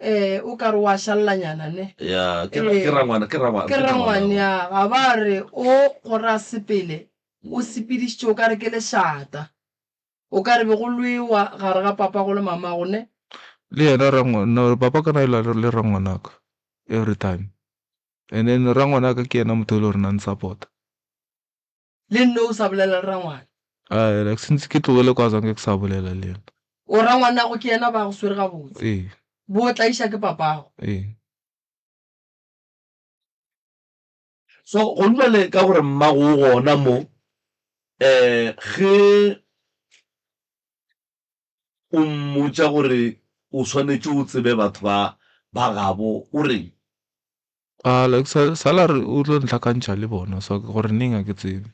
Eh, o ka re wa šalelanyana ne? Ya, ke ke rangwana, ke rangwana, ke rangwane ya ga ba re o gore a sepele o sepedišitše o ka re ke lešata. O ka re be go lwewa gare ga papago le mamago ne? Le yena rangwana, papa ka na le le rangwanaka every time. And then rangwanaka ke yena motho e le gore na nsupporta. Le nno o sa bolela le rangwana? Ae, like since ke tlogele kwa zange ke sa bolela le yena. O rangwanago ke yena ba go swere gabotse? Ee. Bo tlaiša ke papago? Ee. So go bjale ka gore mmago o gona mo, um ge o mmotša gore o swanetše o tsebe batho ba ba gabo, o reng? A like sa sala re o tlo ntlhakantšha le bona so gore neng a ke tsebe.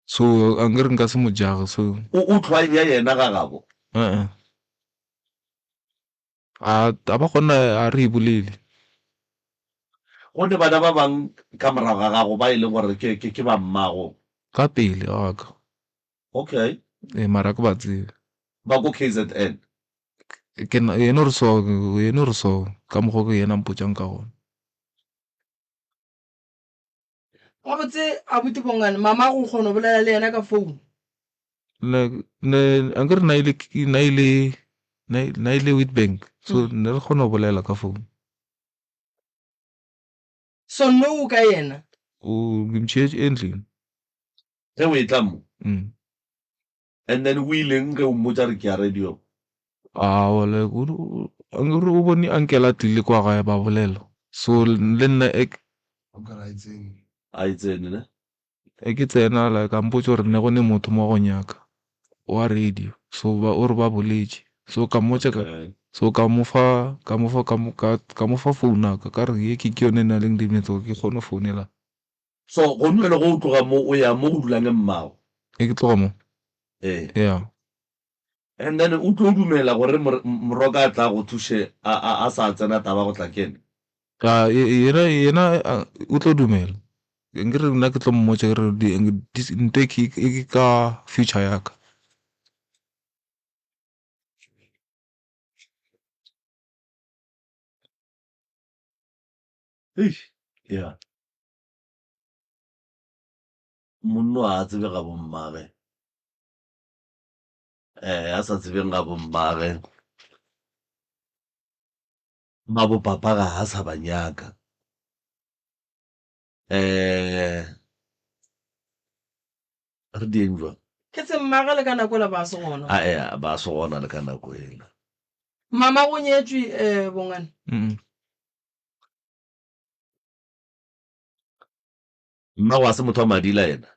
So a nkere nka se mo jage so. O o tlwaeya yena ga gabo? Eh-eh. A a ba gona a re e bolele. Go ne bana ba bang ka morago ga gago ba e leng gore ke ke ke ba mmago? Ka pele ga ka. Okay. Ee, mara ke ba tsebe. Ba ko KZN? Ke na yena o re so, yena o re so, ka mokgwa o ke yena a mpotšang ka gona. Gabotse abuti Bongani, mamago o kgona go bolela le yena ka phone? Ne, ne, ankere na ile, na ile, na ile Witbank, so ne re kgona go bolela ka phone. So nou o kae yena? O, ke motšheetše endlini. Ge o etla mo? Mm. And then o ileng ge o mmotša re ke ya radio? Aowa, like o, ankere o bone uncle a tlile kwa gae ba bolela. So le nna e. A e tsene ne? E ke tsena like a mpotša gore ne go ne motho mo go nyaka wa radio. So ba o re ba boletše. So ka mmotša ka so ka mo fa ka mo fa ka mo ka ka mo fa phone ya ka ka re ye ke ke yone e nang le di-network ke kgone go founela. So gone bjale ge o tloga mo o ya mo go dulang mmago? E ke tloga mo. Ee. Yeah. And then o tlo dumela gore Moroka a tla go thuše a a a sa tsena taba go tla kene? A yena yena o tlo dumela. Nkere nna ke tlo mmotša ke re ntho e ke ka future ya ka. Eish, yeah. Monno ga a tsebe ga bommage. Eh, a sa tsebeng ga bommage. Ba bo papa ga a sa ba nyaka. Eh, re dieng jwang? Ke tse mmage le ka nako ela ba se gona. A ea, ba se gona le ka nako ela. Mama go nyetšwe eh Bongani? Mm. Mmago a se motho wa madila yena?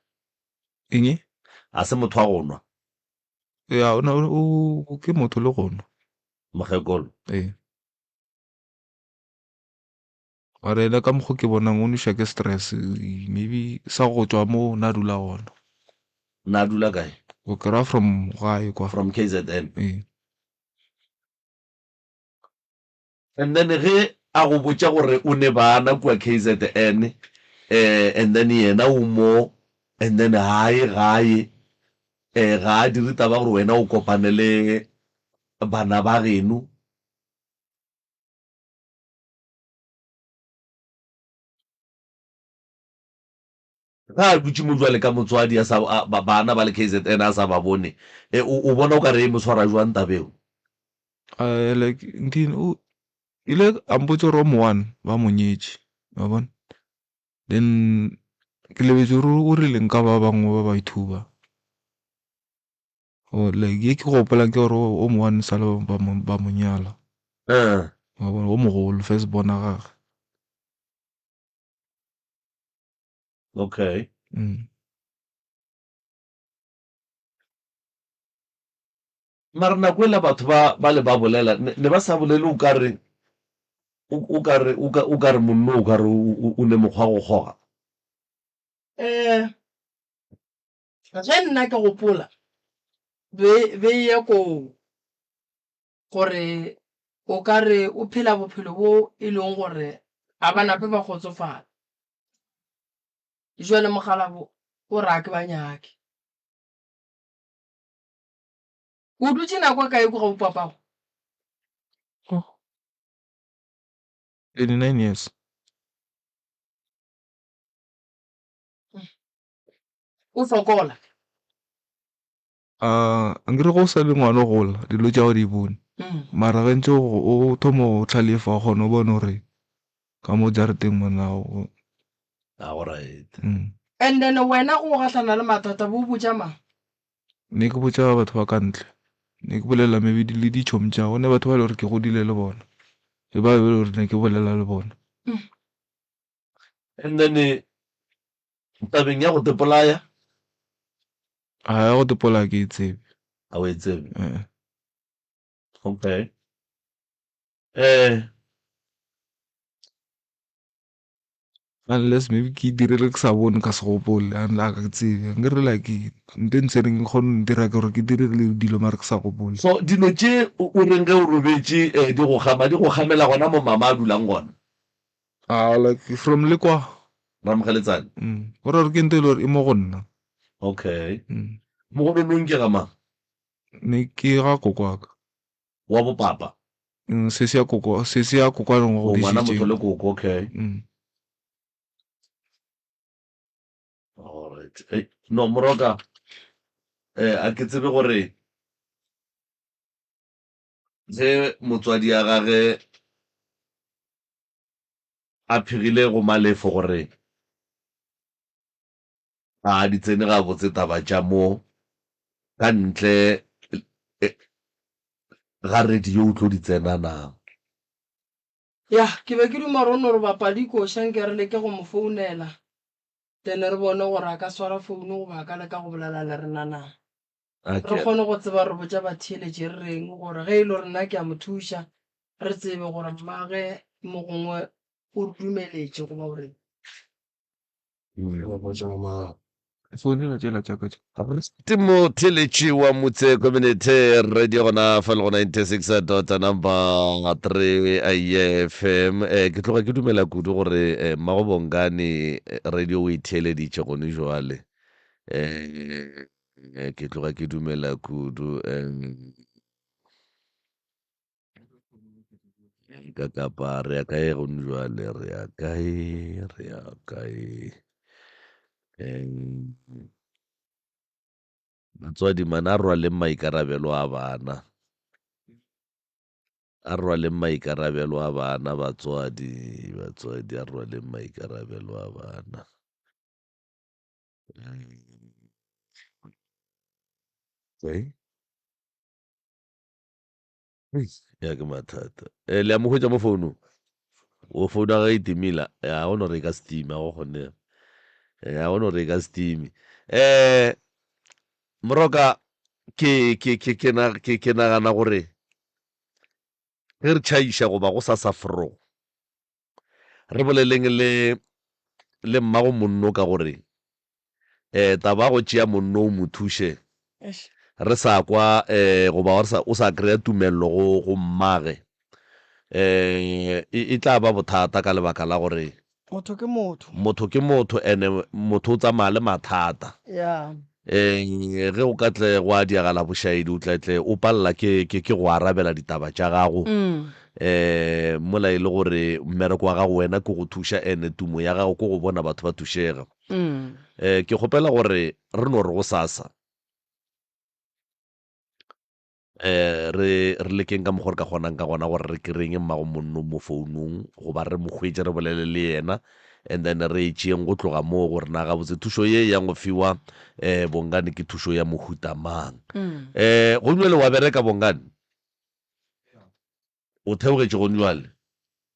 Eng? A se motho wa go nwa? Ya, o, o, o ke motho le go nwa. Mokgekolo? Ee. Mara yena ka mokgo ke bonang o nweša ke stress, maybe sa go tšwa mo na dula gona. Na dula kae? O kry-a from gae kwa. From KZN? Ee. And then ge a go botša gore o ne bana kua KZN eh and then yena o mo and then ga ye gae eh ga a dire taba gore wena o kopane le bana ba geno. Ge a dutše mo jwale ka motswadi a sa bana ba le KZN a sa ba bone eh o bona o ka re e mo swara jwang taba eo? Uh, like nthini o ile a mpotša gore o mo one ba mo nyetše wa bona then ke lebetše gore o rile nka ba bangwe ba ba ithuba o like ye ke gopolang ke gore o mo one sale ba mo ba mo nyala Eh. wa bona o mogolo first bona gage Okay. mm. Mara nako ela batho ba ba le ba bolela ne, ne ba sa bolele o ka re o, o ka re o ka, o ka re monno o ka re o, o, o ne mokgwa go kgoga. Eh, ge nna ke gopola be be ye koo gore o ka re o phela bophelo bo e leng gore a ba nape ba kgotsofala. Jwale mokgalabo o re a ke ba nyake. O dutše nako e kae kua ga bopapago? 29 years. O fokola? A nkere ge o sa le ngwana o gola dilo tša go di bone. Mara ge ntse o thoma go hlalefa o kgona go bona gore ka mo jarateng mona go. Ga go right. And then wena go gahlana le mathata bo o botša mang? Ne ke botša batho ba ka ntle. Ne ke bolela maybe le ditšhomi tša go ne batho ba e le gore ke godile le bona. Le ba e le gore ne ke bolela le bona. And then tabeng ya go tepolaya? A ya go tepolaya ke e tsebe. A o e tsebe? Eh. Okay. Eh. Unless maybe ke direle ke sa bone ka se gopole, a ka tsebe. Nke re like nto e ntshwereng e kgone go ntira gore ke dire dilo mara ke sa gopole. So dilo tše o reng ge o robetše di go kgama, di go kgamela gona mo mama a dulang gona? Ah, like from le kwa. Ramokgeletsane? Go ra gore ke nto e le gore e mo go nna. Okay. Mogononong ke ga mang? Ne ke ga koko wa ka. Wa bo papa? Sesi ya koko, sesi ya koko a reng O ngwana motho le koko, okay. Alright. Hey, no Moroka, a ke tsebe gore ge motswadi ya gage a phegile go Malefo gore ga di tsene gabotse taba tša mo ka ntle ga radio o tlo di tsena na? Yah, ke be ke duma gore o no re bapadi koša nke re leke go mo founela then re bone gore a ka swara founu goba a ka leka go bolela le rena na. Re kgone go tseba re botša batheeletši re reng gore ge e le gore nna ke a mo thuša re tsebe gore mmage mo gongwe o re dumeletše goba o reng. Ke motheeletši wa Motse Community Radio gona fa le go 96 dot number 3 FM. Ke tloga ke dumela kudu gore Mmago Bongani radio o e theeleditše gone jwale. Ke tloga ke dumela kudu. Ka kapa re ya kae gone jwale re ya kae re ya kae batswadi man a rwaleng maikarabelo a bana a rwaleng maikarabelo a bana batswadi batswadi a rwaleng maikarabelo a bana okay. Ya ke mathata. Eh, le a mo hwetša mo founung? O founu ya gagwe e timile. Ya go no re e ka se time, ga go kgonege. Ya go no re e ka se time. Eh, Moroka ke ke ke ke na ke ke nagana gore ge re tšhaiša goba go sa sa fro re boleleng le le mmago monno ka gore um taba ya go tšea monno o mo thuše re sa kwa um goba o sa kry-a tumelelo go go mmage um e tla ba bothata ka lebaka la gore Motho ke motho. Motho ke motho ene motho o tsamaya le mathata. Yeah. Ee, ge o ka tle gwa diagala bošaedi o tla tle o palela ke, ke, ke go arabela ditaba tša gago. Um mola e le gore mmereko wa gago wena ke go thuša ene tumo ya gago ke go bona batho ba thušega. Um ke kgopela gore re no re gosasa um re re lekeng ka mokgwa re ka kgonang ka gona gore re kry-eng mmago monno mo founung goba re mo hwetše re bolele le yena and then re e tšeeng go tloga moo gore na gabotse thušo ye yang go fiwa um Bongani ke thušo ya mohuta mang. Um Gonjwale wa bereka Bongani? O theogetše Gonjwale?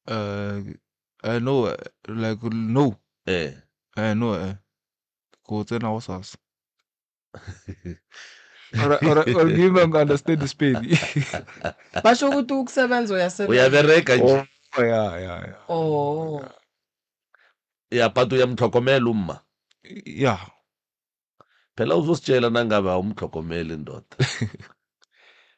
Uh, no, like no. Eh. No, eh. Ko tsena go sasa. Or, or, or do you even understand the Sepedi? Basho ukuthi ukusebenza uyasebenza. Uyabereka nje. Oh, yeah, yeah, yeah. Oh. Ya pato ya mtlhokomela umma. Yeah. Phela uzositshela nangabe awumtlhokomeli ndoda.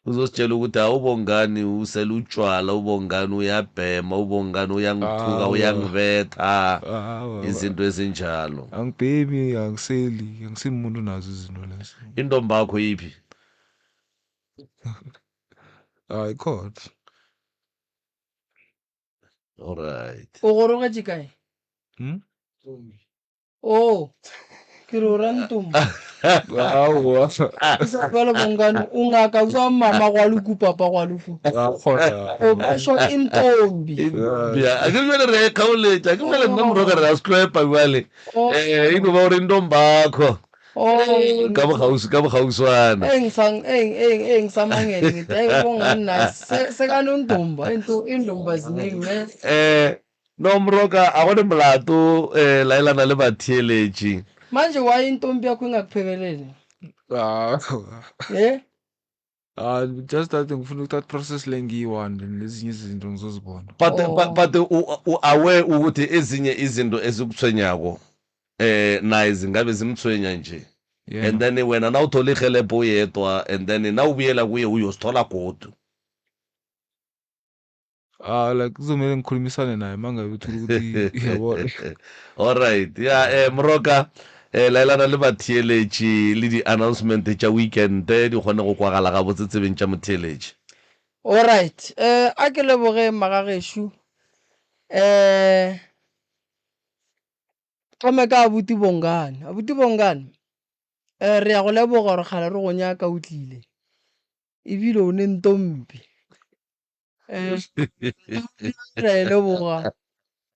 Uzositshela ukuthi awubongani usela utshwala, ubongani uyabhema, ubongani uyangithuka, Awa. uyangibetha. Awa. Izinto ezinjalo. Angibhemi, angiseli, angisimuntu nazo izinto lezo. Intombi yakho iphi? Hayi khona. Alright. O gorogetše kae? Hmm? Oh, ke re o ra ntomba. Aowa. Ke sa bjalo bongane o ngaka o mama gwa luku papa gwa luku. A kgona. O basho intombi. Ya, a ke bjale re kgaoletša, ke bjale nna moroka re a se tloepa bjale. Oh. Eh, e no ba gore ntombakho. Oh. Ka bogausi, ka bogauswana. Eng sang eng eng eng sa mangene ngithi hey bongani se se kanontomba into intomba ziningi ne. Eh, no moroka a gone molato eh laelana le batheeletši. Manje why intombi yakho ingakuphekeleli? Ah. Eh? Ah, just that ngifuna ukuthatha process le ngiyi-one then lezinye izinto ngizozibona. But Oh. but, but u, u aware ukuthi ezinye izinto ezikuthwenyako eh naye zingabe zimthwenya nje. Yeah. And then wena nawuthola irhelebho uyedwa and then nawubuyela kuye uyosithola godu. Ah, like kuzomele ngikhulumisane naye mangabe uthola ukuthi yabo. Alright. Ya eh Moroka eh laelana le batheeletši le di-announcement tša weekend di kgone go kwagala gabotse tsebeng tša motheeletši. Alright. Eh a ke leboge magagešu. Eh thome ka abuti Bongani. Abuti Bongani. Eh re ya go leboga gore kgale re go nyaka o tlile. Ebile o ne ntombi. Eh, re a e leboga.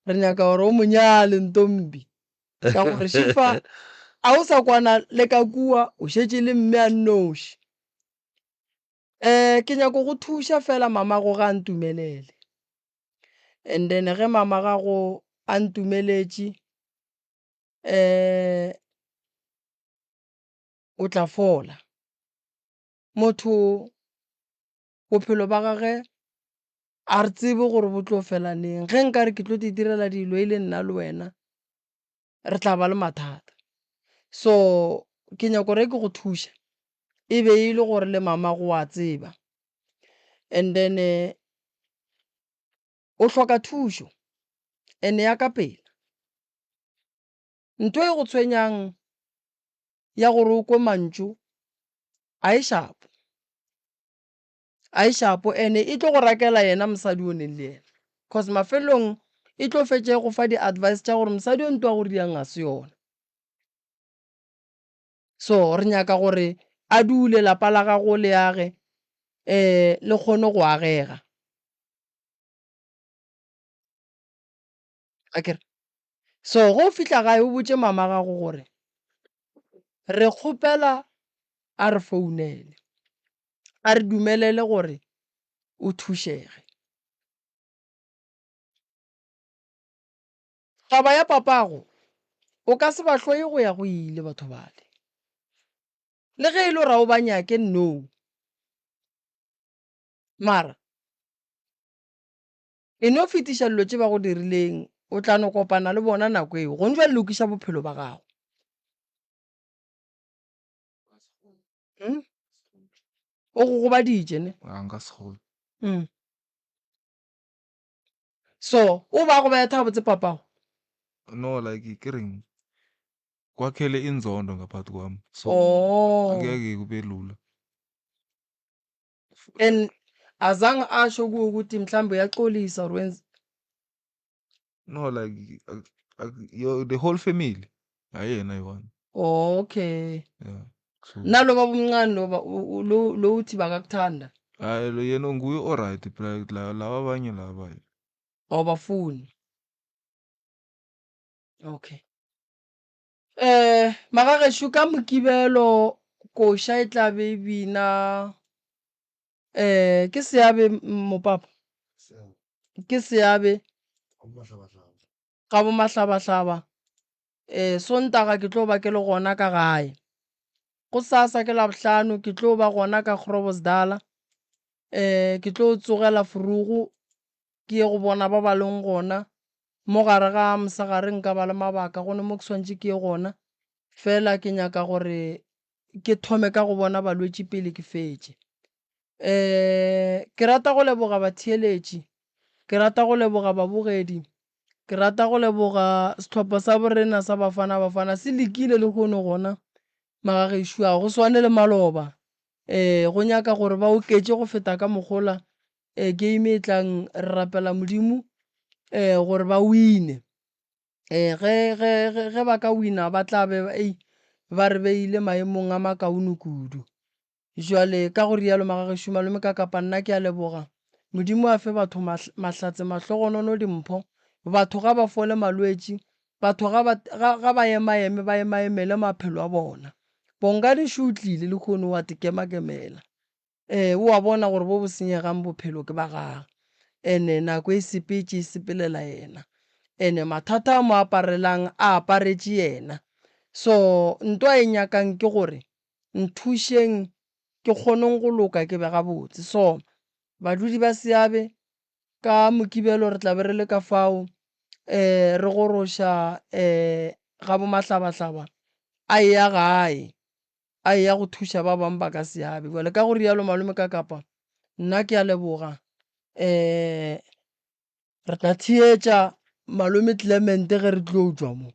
Re nyaka gore o mo nyale ntombi. Ka gore šifa a o sa kwana le ka kua o šetše le mme a nnoši. Eh ke nyako go thuša fela mama go ga a ntumelele. And then ge mama gago a ntumeletše eh o tla fola. Motho bophelo ba gage a re tsebe gore bo tlo fela neng. Ge nkare ke tlo di direla dilo e le nna le wena re tla ba le mathata. So ke nyako re ke go thuša e be e le gore le mama go a tseba. And then o hloka thušo and ya ka pela. Ntho e go tshwenyang ya gore o kwe mantšu a e shapo. A e shapo and e tlo go rakela yena mosadi o neng le yena. Cause mafelong e tlo fetša e go fa di-advice tša gore mosadi o ntwa go dirang ga se yona. So re nyaka gore a dule lapa la gago le age eh le kgone go agega. Akere? So go fihla gae o botše mama gago gore re kgopela a re founele. A re dumelele gore o thušege. Taba ya papago o ka se ba hloye go ya go ile batho bale. Le ge e le gore ga o ba nyake no. Mara e no fetiša dilo tše ba go dirileng o tla no kopana le bona nako eo. Gone jwale lokiša bophelo ba gago. Hmm? O go gobaditše ne? A nka se kgone. Mm. So, o ba go betha botse papago? No, like ke reng kwakhele inzondo ngaphakathi kwami. So Oh. angeke kube lula. And azange asho kuwe ukuthi mhlawumbe uyaxolisa or wenza No, like yo, the whole family. Ayena yi-one. Okay. Yeah. So Nalo baba omncane lo ba- u- u- lo lo uthi bakakuthanda hayi lo yena nguye alright like laba abanye laba. awubafuni. Okay. Eh magagesho ka Mokibelo koša e tla be e bina eh ke seabe mopapa. Ke seabe ga bo mahlabahlaba. Eh Sontaga ke tlo ba ke le gona ka gae. Go sasa ke Labohlano ke tlo ba gona ka Groblersdal. Eh ke tlo tsogela Vroeg ke ye go bona ba ba leng gona. Mo gare ga mosegare nka ba le mabaka gone mo ke swantše ke ye gona. Fela ke nyaka gore ke thome ka go bona balwetši pele ke fetše. Eh ke rata go leboga batheeletši, ke rata go leboga babogedi, ke rata go leboga sehlopha sa borena sa Bafana Bafana se lekile le hono gona magagešo a go swane le maloba. Eh go nyaka gore ba oketše go feta ka mogola eh game e tlang re rapela Modimo. um gore ba wine. Um ge, ge, ge, ge ba ka wina ba tla be ei ba re beile maemong a makaone kudu. Jwale ka go rialo magagešo malome ka kapa nna ke a leboga. Modimo a fe batho mahlatse mahlogonono dimpho. Batho ga ba fole malwetši, batho ga ba, ga, ga ba emaeme ba emaemele maphelo a bona. Bongani šo o tlile lehono wa te kemakemela. Ee, o a bona gore bo bo senyegang bophelo ke ba gagwe. Ene nako e sepetše e sepelela yena. Ene mathata a mo aparelang a aparetše yena. So nto a e nyakang ke gore nthušeng ke kgoneng go loka ke be gabotse. So badudi ba Seabe ka Mokibelo re tla be re le ka fao um re goroša um ga bo Mahlabahlaba a eya gae. a eya go thuša ba bangwe ba ka seabe. Bjale ka go rialo malome ka kapa nna ke a leboga. Um re tla theetša malome Clement ge re tlo tšwa mo.